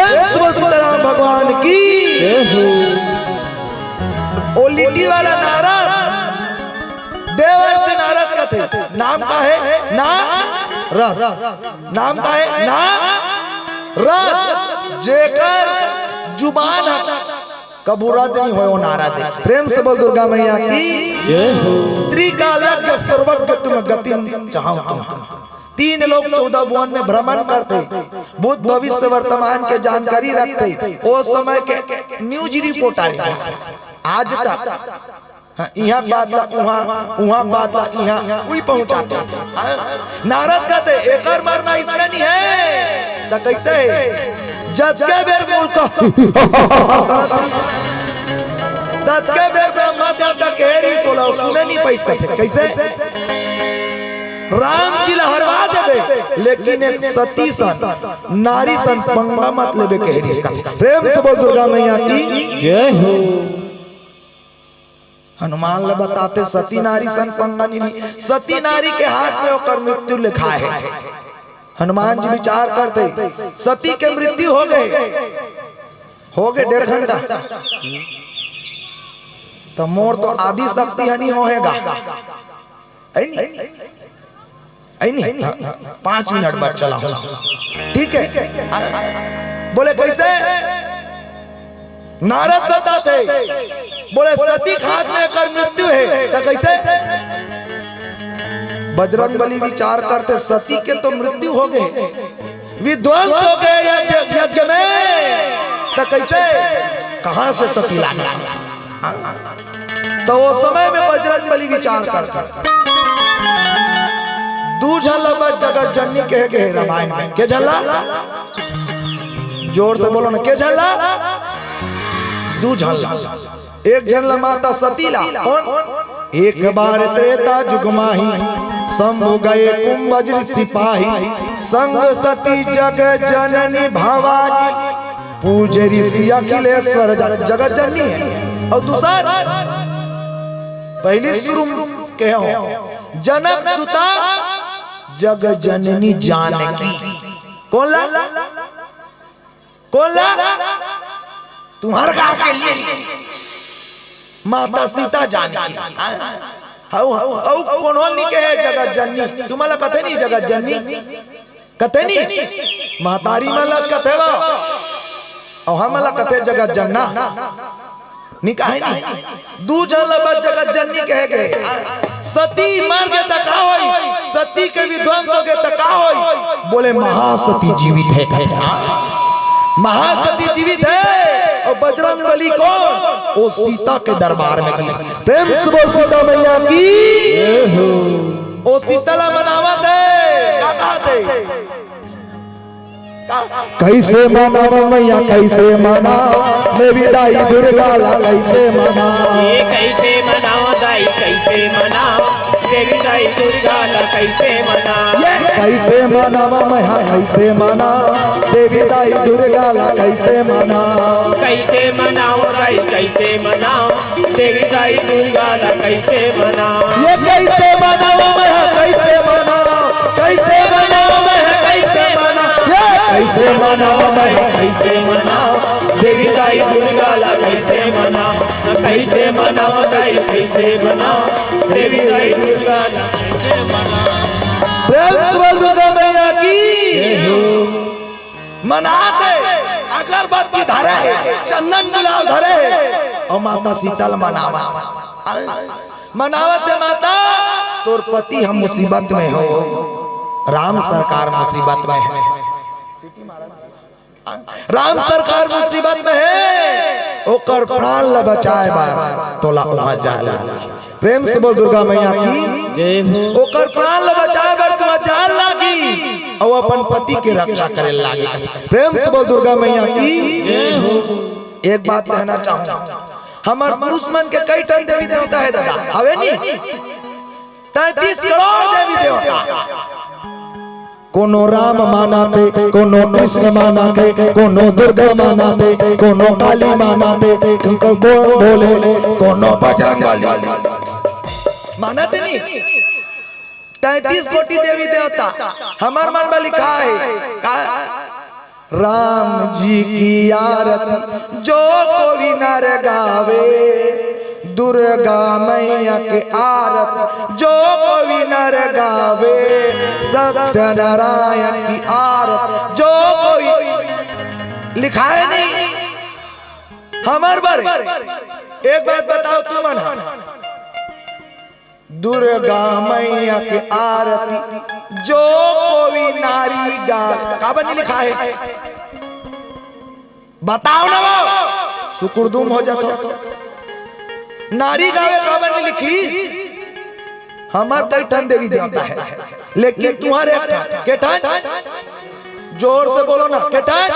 की। ओ लिट्टी वाला नारद, देवर्षि नारद कथे। नाम का हे? नारद। नाम का हे? नारद। जेकर जुबान ह कभू रद्द नहीं होय, ओ नारद हे। प्रेम से बोल दुर्गा मैया की। त्रिकालज्ञ सर्वज्ञ तुम गतिम चाहौ तुम। तीन लोक चौदह भुवन में भ्रमण करथे, भूत भविष्य वर्तमान के जानकारी रखथे। ओ समय के न्यूज रिपोर्टर हे। आज तक, हाँ, इहाँ बात ला उहाँ, उहाँ बात ला इहाँ, उही पहुँचाथे। हाँ, नारद कथे, एकर मरना अइसने नहीं हे, त कइसे हे? जतके बेर बोल का, ततके बेर ब्रह्मा देवता के री सोला सुने नहीं पाइस कथे। कइसे? राम जी ला हरवा देबे, लेकिन एक सती सन, नारी सन पंगा मत लेबे कहे रिहिस का। प्रेम से बोल दुर्गा मैया की। जय हो। हनुमान ला बताथे सती नारी सन पंगा नहीं ली। सती नारी के हाथ में ओकर मृत्यु लिखाय हे। हनुमान जी विचार करथे, सती के मृत्यु हो गे, हो गे डेढ़ घंटा, त मोर तो आदि शक्ति ह नहीं होएगा। है नहीं? है नहीं? हाँ, हाँ, पाँच मिनट बाद चला हूँ। ठीक है? आ, आ, बोले, "कैसे?" नारद बताथे, बोले, "सती के हाथ में एकर मृत्यु हे, त कैसे?" बजरंग बली विचार करथे, "सती के तो मृत्यु हो गे, विध्वंस हो गे यज्ञ, यज्ञ में, त कैसे, कहाँ से सती लाना?" त ओ समय में बजरंग बली विचार करथे, दू झन ला बस जगत जननी कहे गे हे रामायण में। के झन ला? जोर से बोलो ना, के झन ला? दू झन ला। एक झन ला माता सती ला। कौन? एक बार त्रेता जुग माही, शंभु गए कुंभज ऋषि पाही, संग सती जग जननी भवानी, पूजे ऋषि अखिलेश्वर ज-, जगत जननी हे। अउ दूसर, पहली शुरू के हो, जनक सुता जग जननी जानकी। कौन ला? कौन ला? तुम्हारे गांव के लिए माता सीता जानकी। हऊ, हऊ, हऊ, कोनो नहीं कहे जगत जननी। तुम्हारा कथे नहीं जगत जननी? कथे नहीं? महतारी मन ला कथे वो। अउ हमन ला कथे जगत जनना। नहीं कहे नहीं। दू झन ला बस जगत जननी कहे गे। सती मर गे त का होई? सती के विध्वंस हो गे त का होई? बोले महासती जीवित हे कथे। महासती जीवित हे। अउ बजरंग बली कौन? ओ सीता के दरबार में गिस। प्रेम से बोल सीता मैया की। ओ सीता ला मनावत हे। का कहत हे? कैसे मनाव मैया, कैसे मनाव, देवी दाई दुर्गा ला कैसे मनाव? ये कैसे मनाव दाई, कैसे मनाव, देवी दाई दुर्गा ला कैसे मनाव? ये कैसे मनाव मैया, कैसे मनाव, देवी दाई दुर्गा ला कैसे मनाव? कैसे मनाव दाई, कैसे मनाव, देवी दाई दुर्गा ला कैसे मनाव? ये कैसे मनाव मैया, कैसे मनाव, कैसे मनाव मैया, कैसे मनाव? ये कैसे मनाव मैया, कैसे मनाव, देवी दाई दुर्गा ला कैसे मनाव? कैसे मनाव दाई, कैसे मनाव, देवी दाई दुर्गा ला कैसे मनाव? प्रेम से बोल दुर्गा मैया की। मनात हे, अगरबत्ती धरे हे, चंदन गुलाल धरे हे, अउ माता सीता ल मनावत, मनावत हे, माता, तोर पति ह मुसीबत में हो, राम सरकार मुसीबत में हे, राम सरकार मुसीबत में हे, ओकर प्राण ल बचाए बर तोला उहाँ जाए ल। प्रेम से बोल दुर्गा मैया की। जय हो। ओकर प्राण ल बचाए बर तुमन जान लागी, अउ अपन पति के रक्षा करे लागी। प्रेम से बोल दुर्गा मैया की। जय हो। एक बात कहना चाहूँ, हमर पुरुष मन के कई ठन देवी देवता हे दादा, हवे नी? तैंतीस करोड़ देवी देवता। कोनो राम मानथे, कोनो कृष्ण मानथे, कोनो दुर्गा मानथे, कोनो काली मानथे, कोनो बो-, भोले, कोनो बजरंग बली। मानथे नी? तैंतीस कोटि देवी देवता, हमर मन में लिखा हे, का? राम जी की आरती जो कोई नर गावे, दुर्गा मैया की आरती जो कोई नर गावे, सत्यनारायण की आरती जो कोई लिखाए नहीं। हमर बर एक बात बताओ तुमन हा, दुर्गा मैया के आरती जो कोई नारी गा, काबर नहीं लिखा है? बताओ ना वो, सुकुरदुम हो जातो। नारी गावे काबर नहीं लिखी? हमर कई ठन देवी देवता है, लेकिन तुम्हारे एक ठन, के ठन? जोर से बोलो ना, के ठन?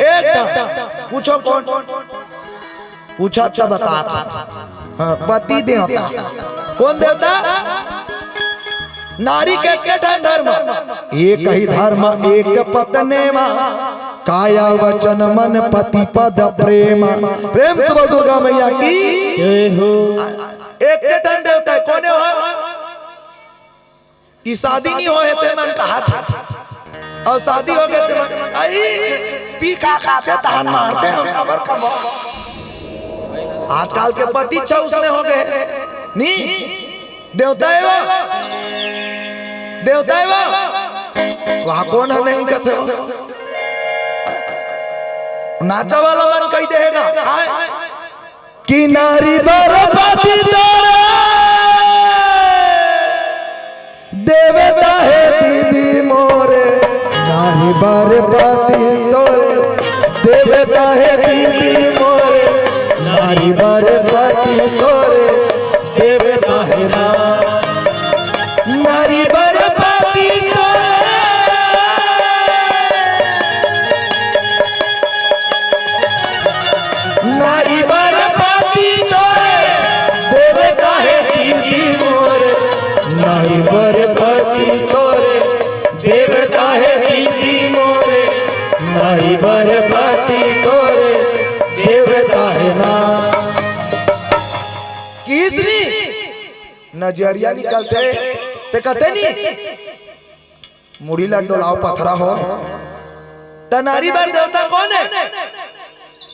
एक ठन। पूछो कौन? पूछा तो बता। हाँ, पति देवता। कौन देवता? नारी के एक ठन धर्म, एक ही धर्म एक पत्नी मा, काया वचन मन पति पद प्रेम। प्रेम से बोल दुर्गा मैया की। जय हो। एक ठन देवता है, कौन है वो? ई शादी नहीं होए ते मन कहा था, और शादी हो गए ते मन आई पी का खाते तहन मारते हम अबर कब। आजकल के पति छा उसने हो गए नी। देवता है वो, देवता है वो। वहाँ कौन है नहीं कहते हो? नाचा वाला मन कही देगा आए। कि नारी बर पति तोरे देवता है दीदी मोरे, नारी बर पति तोरे देवता है दीदी मोरे, नारी बर पति तोरे देवता है ना। नारी बर पति तोरे, नारी बर पति तोरे देवता है दीदी मोरे, नारी बर पति तोरे देवता है दीदी मोरे, नारी बर पति तोरे देवता है ना। किसनी नजरिया निकलते ते कहते नहीं, मुड़ी ला डोलाओ पथरा हो। त नारी बर देवता कौन है?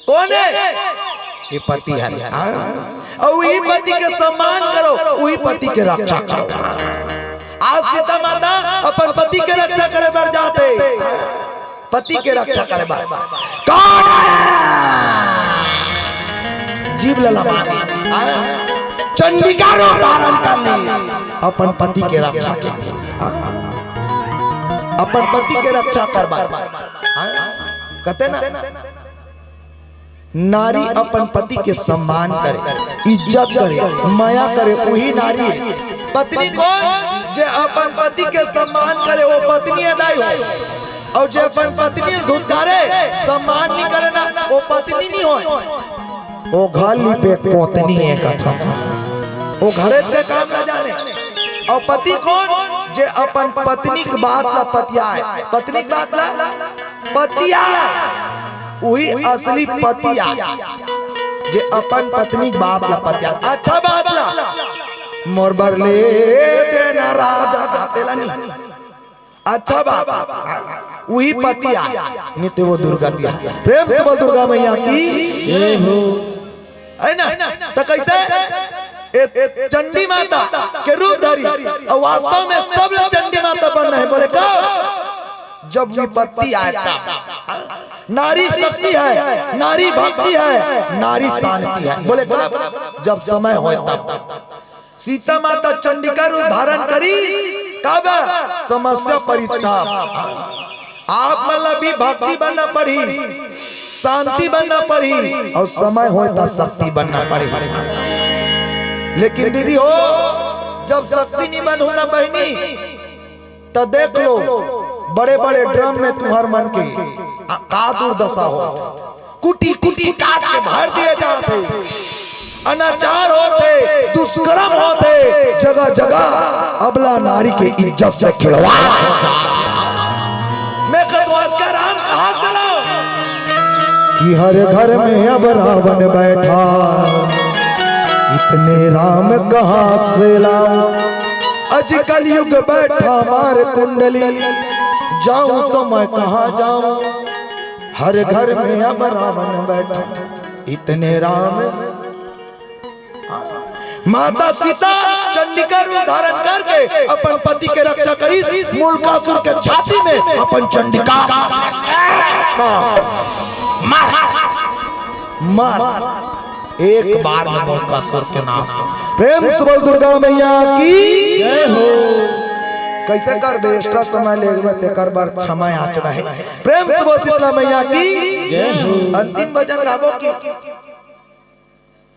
कौन है? ये पति है। हाँ? और वही पति के सम्मान करो, वही पति के रक्षा करो। आज सीता माता अपन पति के रक्षा करे बर जाते, पति के रक्षा करे बर। कौन है? जीव लला मारे। हाँ? चंडिका रूप धारण कर ली, अपन पति के रक्षा कर ली। हाँ? अपन पति के रक्षा कर बर। हाँ? कहते ना, नारी अपन पति के सम्मान करे, इज्जत करे, मया करे, वही नारी है। पत्नी कौन? जे अपन पति के सम्मान करे, वो पत्नी अदाई हो। और जे अपन पत्नी धुतकारे, सम्मान नहीं करे ना, वो पत्नी नहीं हो। वो घर लिपे पोतनी है कथा। वो घरे के काम ना जाने। और पति कौन? जे अपन पत्नी के बात ला पतियाए। पत्नी के बात ला पतियाए। वही असली पतिया। जे अपन पत्नी के बात ला पतिया। अच्छा बात ला। मोर बर ले देना राजा का तेला नहीं। अच्छा बात, वही पति आय, नहीं ते वो दुर्गति आय। प्रेम से बोल दुर्गा मैया की। जय हो। है ना? तो कैसे? ए, ए, चंडी माता के रूप धरी और वास्तव में सब लोग चंडी माता बनना है। बोले कब? जब विपत्ति आए तब। नारी शक्ति है, नारी भक्ति है, नारी शांति है। बोले कब? जब समय होए तब। सीता माता चंडिका रूप धारण करी, कब? समस्या परी तब। आप मन ला भी भक्ति बनना पड़ही, शांति बनना पड़ही, और समय होए त शक्ति बनना पड़ही। लेकिन दीदी हो, जब शक्ति नहीं बनहू ना बहिनी, त देख लो, बड़े-बड़े ड्रम में तुहर मन के आ, का दुर्दशा हो। कुटी कुटी काट के भर दिए जात हे, अनाचार होत हे, दुष्कर्म होत हे, जगह जगह अबला नारी के इज्जत से खिलवाड़ हो जात हे। मैं कतवात का राम कहाँ से लाऊं? कि हर घर में अब रावण बैठा, इतने राम कहाँ से लाऊं? अज कलयुग बैठा मार कुंडली, जाऊं तो मैं कहां जाऊं, हर घर में अब रावण बैठा, इतने राम। माता सीता चंडिका रूप धारण करके अपन पति के रक्षा करिस, मुलकासुर के छाती में अपन चंडिका मार, मार, एक बार में मुलकासुर के नाश हो। प्रेम से बोल दुर्गा मैया की। कैसे करबे, extra समय लेबे तेकर बर क्षमा याचना हे। प्रेम से बोल शीतला मैया की। अंतिम भजन गाबो कि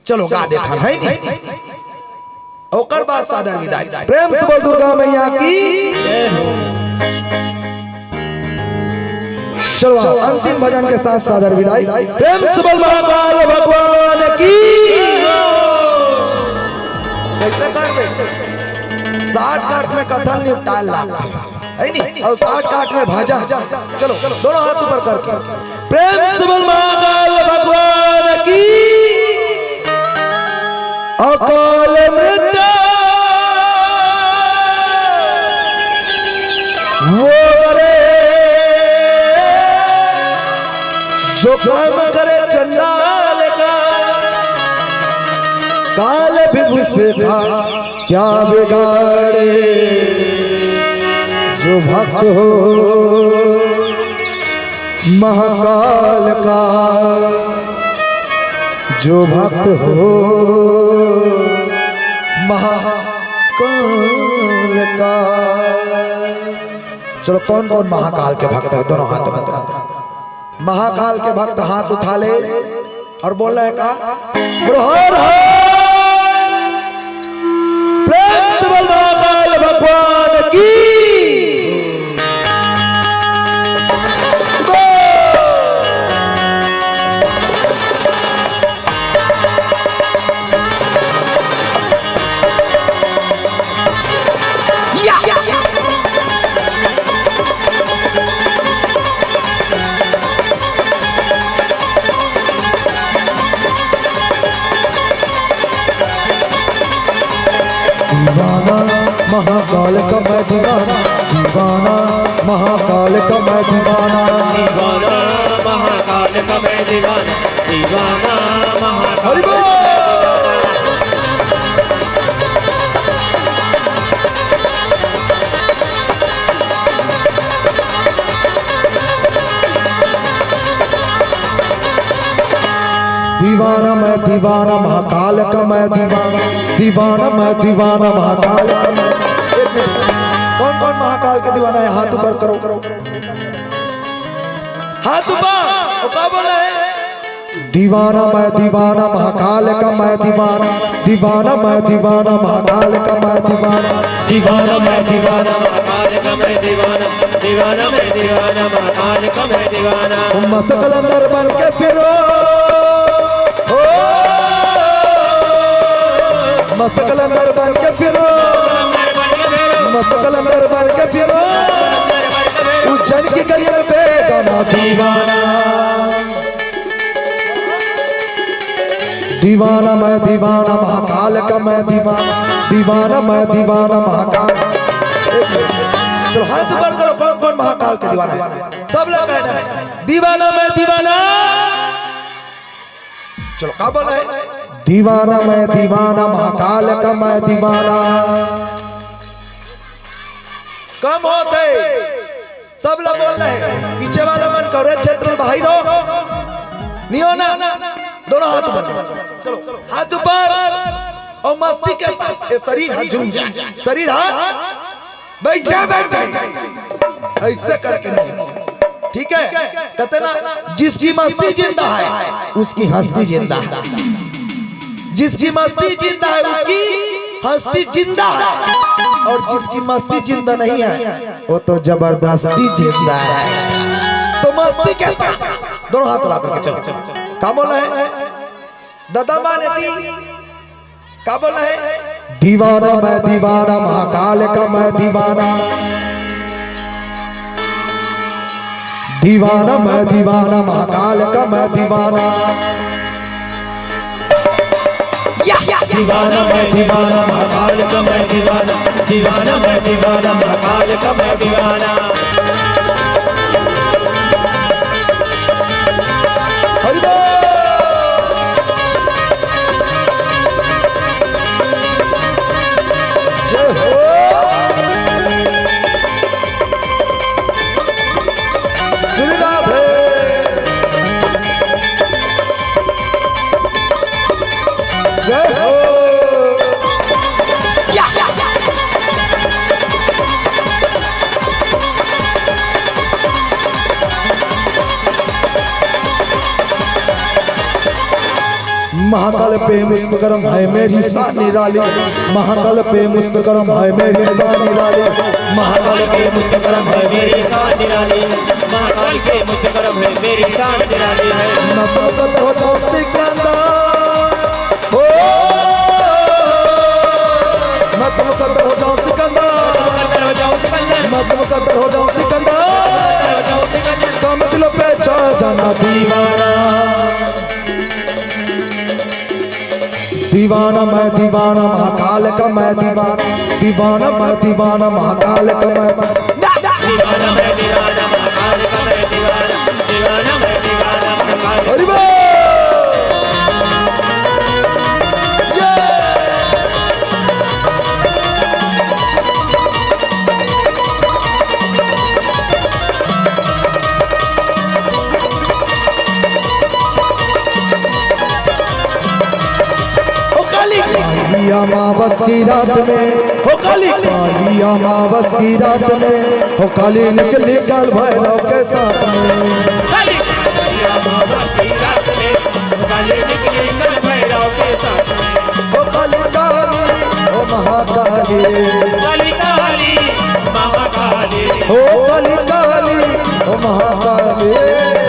चलो गा देथन, है नी? ओकर बाद सादर विदाई। प्रेम से बोल दुर्गा मैया की। चलो, अंतिम भजन के साथ सादर विदाई। प्रेम से बोल महाकाल भगवान की। कैसे करबे? साठ काठ में कथल निपटाल ला। है नी? और साठ काठ में भाजा। चलो, दोनों हाथ ऊपर करके प्रेम से बोल महाकाल भगवान की। अकाल मृत्यु वो करे जो काम करे चंडाल का, काल भी उसे था क्या बिगाड़े जो भक्त हो महाकाल का, जो भक्त हो महाकाल का। चलो, कौन कौन महाकाल के भक्त है, दोनों हाथ में। महाकाल के भक्त हाथ उठा ले और बोल रहे का, बोलो, हर हर। प्रेम से बोल महाकाल भगवान की। दीवाना महाकाल का मैं दीवाना, दीवाना महाकाल का मैं दीवाना। दीवाना महाकाल का मैं दीवाना, दीवाना महाकाल। हरि बोल। दीवाना मैं दीवाना महाकाल का मैं दीवाना, दीवाना मैं दीवाना महाकाल का मैं। एक मिनट, कौन कौन महाकाल के दीवाना है, हाथ ऊपर करो, करो। हाथ ऊपर, और क्या बोला है? दीवाना मैं दीवाना महाकाल का मैं दीवाना, दीवाना मैं दीवाना महाकाल का मैं दीवाना। दीवाना मैं दीवाना महाकाल का मैं दीवाना, दीवाना मैं दीवाना महाकाल का मैं दीवाना। मस्त कलंदर बन के फिरो, ओ, मस्त कलंदर बन के फिरो, मस्त कलंदर बन के फिरो, उज्जैन की गलियों में बेगाना दीवाना। दीवाना मैं दीवाना महाकाल का मैं दीवाना, दीवाना मैं दीवाना महाकाल। एक मिनट। चलो, हाथ ऊपर करो, कौन कौन महाकाल के दीवाना है? सब लोग कहना है, दीवाना मैं दीवाना। चलो, का बोला है? दीवाना मैं दीवाना महाकाल का मैं दीवाना। कम होते, सब ला बोल रहे हैं, पीछे वाला मन करे क्षेत्र भाई दो, नहीं हो ना, दोनों हाथ ऊपर, चलो हाथ ऊपर। और मस्ती के साथ ये शरीर हा झूम जाए, शरीर हा बैठे बैठे ऐसे करके नहीं, ठीक है? कहते ना, जिसकी मस्ती जिंदा है उसकी हस्ती जिंदा है। जिसकी मस्ती जिंदा है, उसकी हस्ती जिंदा है, और जिसकी मस्ती जिंदा नहीं है, वो तो जबरदस्ती जिंदा है। तो मस्ती के साथ दोनों हाथ उठा करके चलो। का बोला है? दादा माने दी। का बोला है? दीवाना मैं दीवाना, महाकाल का मैं दीवाना। दीवाना मैं दीवाना, महाकाल का मैं दीवाना। या, या, या। दीवाना मैं दीवाना, महाकाल का मैं दीवाना। दीवाना मैं दीवाना, महाकाल का मैं दीवाना। महाकाल पे मुस्तकरम है मेरी शान निराली। महाकाल पे मुस्तकरम है मेरी शान निराली। महाकाल पे मुस्तकरम है मेरी शान निराली। महाकाल पे मुस्तकरम है मेरी शान निराली है। मैं तुम कतर हो जाऊं सिकंदर। हो, मैं तुम कतर हो जाऊं सिकंदर। मैं तुम कतर हो जाऊं सिकंदर। कम दिल पे जा जाना दीवाना। दीवाना मैं दीवाना महाकाल का मैं दीवाना। दीवाना मैं दीवाना महाकाल का मैं। दीवाना मैं दीवाना महाकाल का मैं दीवाना। दीवाना मैं दीवाना महाकाल। अरे वाह! ये! ओ काली, काली अमावस की रात में, ओ काली, काली अमावस की रात में, ओ काली निकली काल भैरव के साथ में। काली, काली अमावस की रात में, काली निकली काल भैरव के साथ में। ओ काली, काली, ओ महाकाली। काली, काली, महाकाली। ओ काली, काली, ओ महाकाली।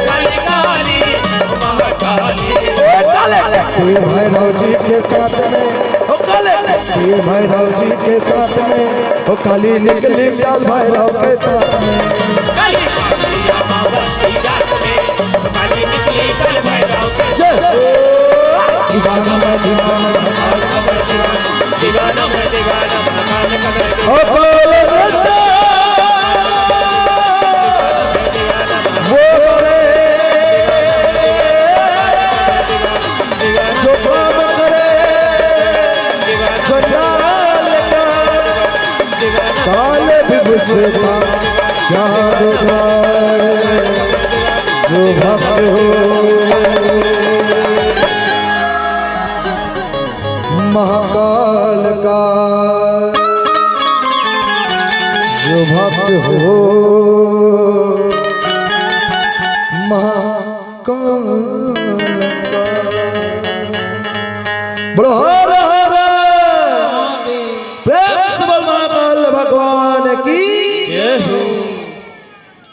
काली, काली, ओ महाकाली। ए काले, ए भैरव जी के साथ में, ओ काले, ए भैरव जी के साथ में, ओ काली निकली काल भैरव के साथ में। काली, काली अमावस की रात में, काली निकली काल भैरव के जय। दीवाना मैं दीवाना, दीवाना मैं दीवाना, ओ काले, वो रे, जो काम करे, जो काल का, काल भी गुस्से का क्या बिगाड़े, जो भक्त हो महाकाल का, जो भक्त हो